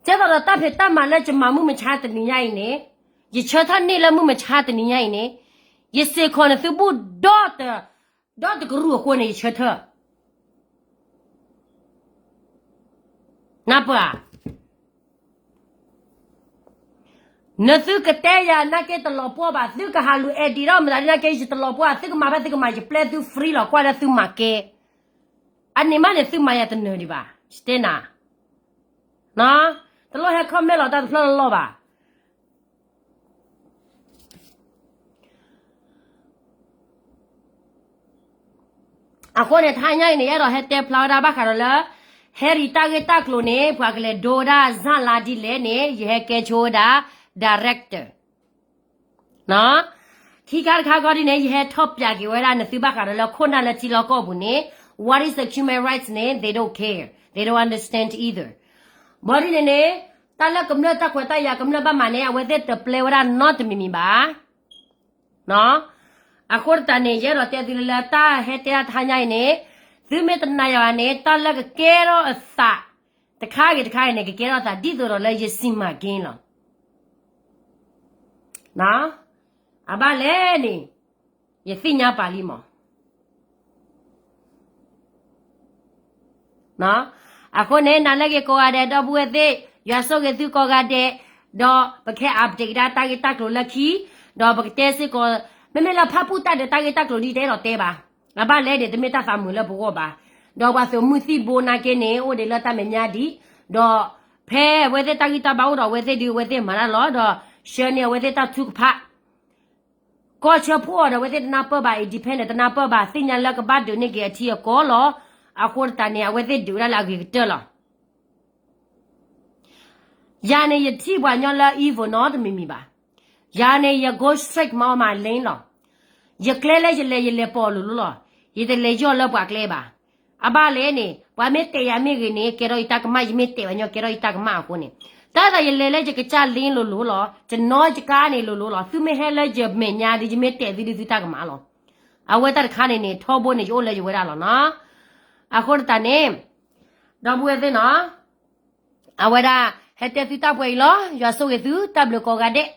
ကဲသိးဒီးတၢ်ဖံးတၢ်မၤလၢယမၤမုၢ်မဆါတနံၤညါအံၤန့ၣ်, ယဆၢထၢၣ်န့ၢ်လၢမုၢ်မဆါတနံၤညါအံၤန့ၣ်, ယစ့ၢ်ကီးန့ၣ်သုဘူၣ်ဒီး ဒီတကရူၢ်အဃိန့ၣ် ယဆၢထၢၣ် နၢ်ပၢၢ်ဧါ. နသုကတဲယၤနာ်က့တလီၤပှီၢ်ဘၣ်, သုကဟးလူၤ edit ဒီးမတၤဒ်နာ်က့ ယတလီၤပှီၢ်, သုကမၤဖဲသုကမၤ ယပျဲသု free လီၤ, ကွၢ်လၢသုမၤကဲ. အန့ၣ်မးန့ၣ် သုမၤယၤတနၢၤဒံးဘၣ်, ယတဲနၤ, တလိၣ်ဟဲ comment လီၤတၢ်တဖျၢၣ်လီၢ်လီၢ်ဘၣ်. အဃိန့ၣ် တဟါညါအံၤန့ၣ် ယအဲၣ်ဒိးဟဲတဲဖျါဝဲဒၣ်ဘၣ်ဃးဒီးလၢ ဟဲရံတၢ်ဂ့ၢ်တၢ်ကျိၤန့ၣ် ပှၤကလဲၤဒိဝဲဒၣ်စၣ်လါဒ်လဲၣ်န့ၣ် ယဟဲကဲဆိဝဲဒၣ် director ခံခါတခါခီဒ်န့ၣ် ယဟဲထီၣ်ပၠးက့ၤဝဲဒၣ်နသုဘၣ်ဃးဒီးလၢ ခိၣ်နၢ်လၢထံလီၢ်ကီၢ်ပူၤန့ၣ် what is the human rights န့ၣ် they don't care, they don't understand either. ဘၣ်ဒ်န့ၣ်န့ၣ် တၢ်လၢကမျၢၢ်တၢ်ခွဲးတၢ်ယာ်ကမျၢၢ်ဘၣ်မၤန့ၣ် အဝဲသ့ၣ်တပျဲဝဲဒၣ်နီတမံၤမံၤဘၣ်. အဃိသတးန့ၣ် ယအဲၣ်ဒိးတဲသုလၢ လၢတၢ်ဟဲတဲတၢ်တဟါညါအံၤန့ၣ် သုမ့ၢ်တနာ်ယၤဘၣ်န့ၣ် တၢ်လၢကကဲထီၣ်အသး တခါဂ့ၤတခါဂ့ၤန့ၣ် ကကဲထီၣ်အသးဒ်သိးဒီးလၢယစံးမၤက့ၤလီၤ. အဘၣ်လဲၣ်န့ၣ် ယသ့ၣ်ညါပာ်လံမး. အဃိန့ၣ် နၤလၢဂ့ၤကိးဂၤဒဲး ဒီပုၢ်ဝဲၢ်သ့ၣ် ယွၤဆိၣ်ဂ့ၤသုကိးဂၤဒဲး, ဒီးပကဟဲ update ကဒါတၢ်ဂ့ၢ်တၢ်ကျိၤလၢခံ, ဒီးပကတဲစ့ၢ်ကီး, မ့မ့ၢ်လၢဖၣ်ပူၣ်တၢ်ဒီးတၢ်ဂ့ၢ်တၢ်ကျိၤဒ်တအဲၣ်ဒိးတဲဘၣ်. အဘၣ်လဲၣ်န့ၣ် တမ့ၢ်တၢ်သးမုာ်လၢပဂီၢ်ဘၣ်. ဒီးပှၤသုးမုၢ်သံၣ်ဘိနာ်က့န့ၣ် အိၣ်ဒံးလၢတၢ်မဲာ်ညါဒံး, ဒီးဖဲအဝဲသ့ၣ်တၢ်ဂံၢ်တၢ်ဘါအိၣ်ဒီးအဝဲသ့ၣ်ဒုး အဝဲသ့ၣ်မၤတၢ်လီၤ, ဒီးဆှၢန့ၢ်အဝဲသ့ၣ်တၢ်ထုကဖၣ် ကီၢ်ဆၢဖှိၣ်အီၤဒီး အဝဲသ့ၣ်တနၢ်ပၢၢ်ဘၣ်, independent တနၢ်ပၢၢ်ဘၣ်, သ့ၣ်ညါလၢကဘၣ်ဒုးန့ၢ်က့ၤအထံအကီၢ်လီၤ. အဃိသတးန့ၣ် အဝဲသ့ၣ်ဒုးဝဲဒၣ်လၢအဂ့ၤကတၢၢ်လီၤ. ယၤန့ၣ် ယထံၣ်ပှၤညီလၢ evil နီတမံၤမံၤဘၣ်. ယၤန့ၣ် ယ go straight မၤအီၣ်မၤလ့လီၤ. ယကျဲလၢယလဲၤ ယလဲၤပိာ်လိၤလိၤလီၤ. ယတလဲၤယီၢ်လၢပှၤကျဲဘၣ်. အဘၣ်လဲၣ်န့ၣ် ပှၤမ့ၢ်တဲယၤမ့ၢ်ဂ့ၤန့ၣ် ကဲထီၣ်ယတၢ်ကမၣ်, ယမ့ၢ်တဲပှၤညီ ကဲထီၣ်ယတၢ်ကမၣ်အဃိန့ၣ်, တၢ်သးယလဲၤလၢယကစၢ်လ့လိၤလိၤလီၤ, ယနီၢ်ယကါန့ၣ်လိၤလိၤလီၤ, သုမ့ၢ်ဟဲလၢယမဲာ်ညါဒီး ယမ့ၢ်တဲသုဒုးသုတၢ်ကမၣ်လီၤ. အဝဲတၢ်တခါန့ၣ်န့ၣ် ထီဘိန့ၣ် ယအိၣ်လၢယဝဲဒၣ်လီၤနီၤ. အဃိသတးန့ၣ် ဒီပုၢ်ဝဲၢ်သ့ၣ်နီၤ အဝဲဒၣ် ဟဲတဲသုတၢ်ပှဲၤအံၤလီၤ. ယွၤဆိၣ်ဂ့ၤသု တၢ်ဘျုးကိးဂၤဒဲး.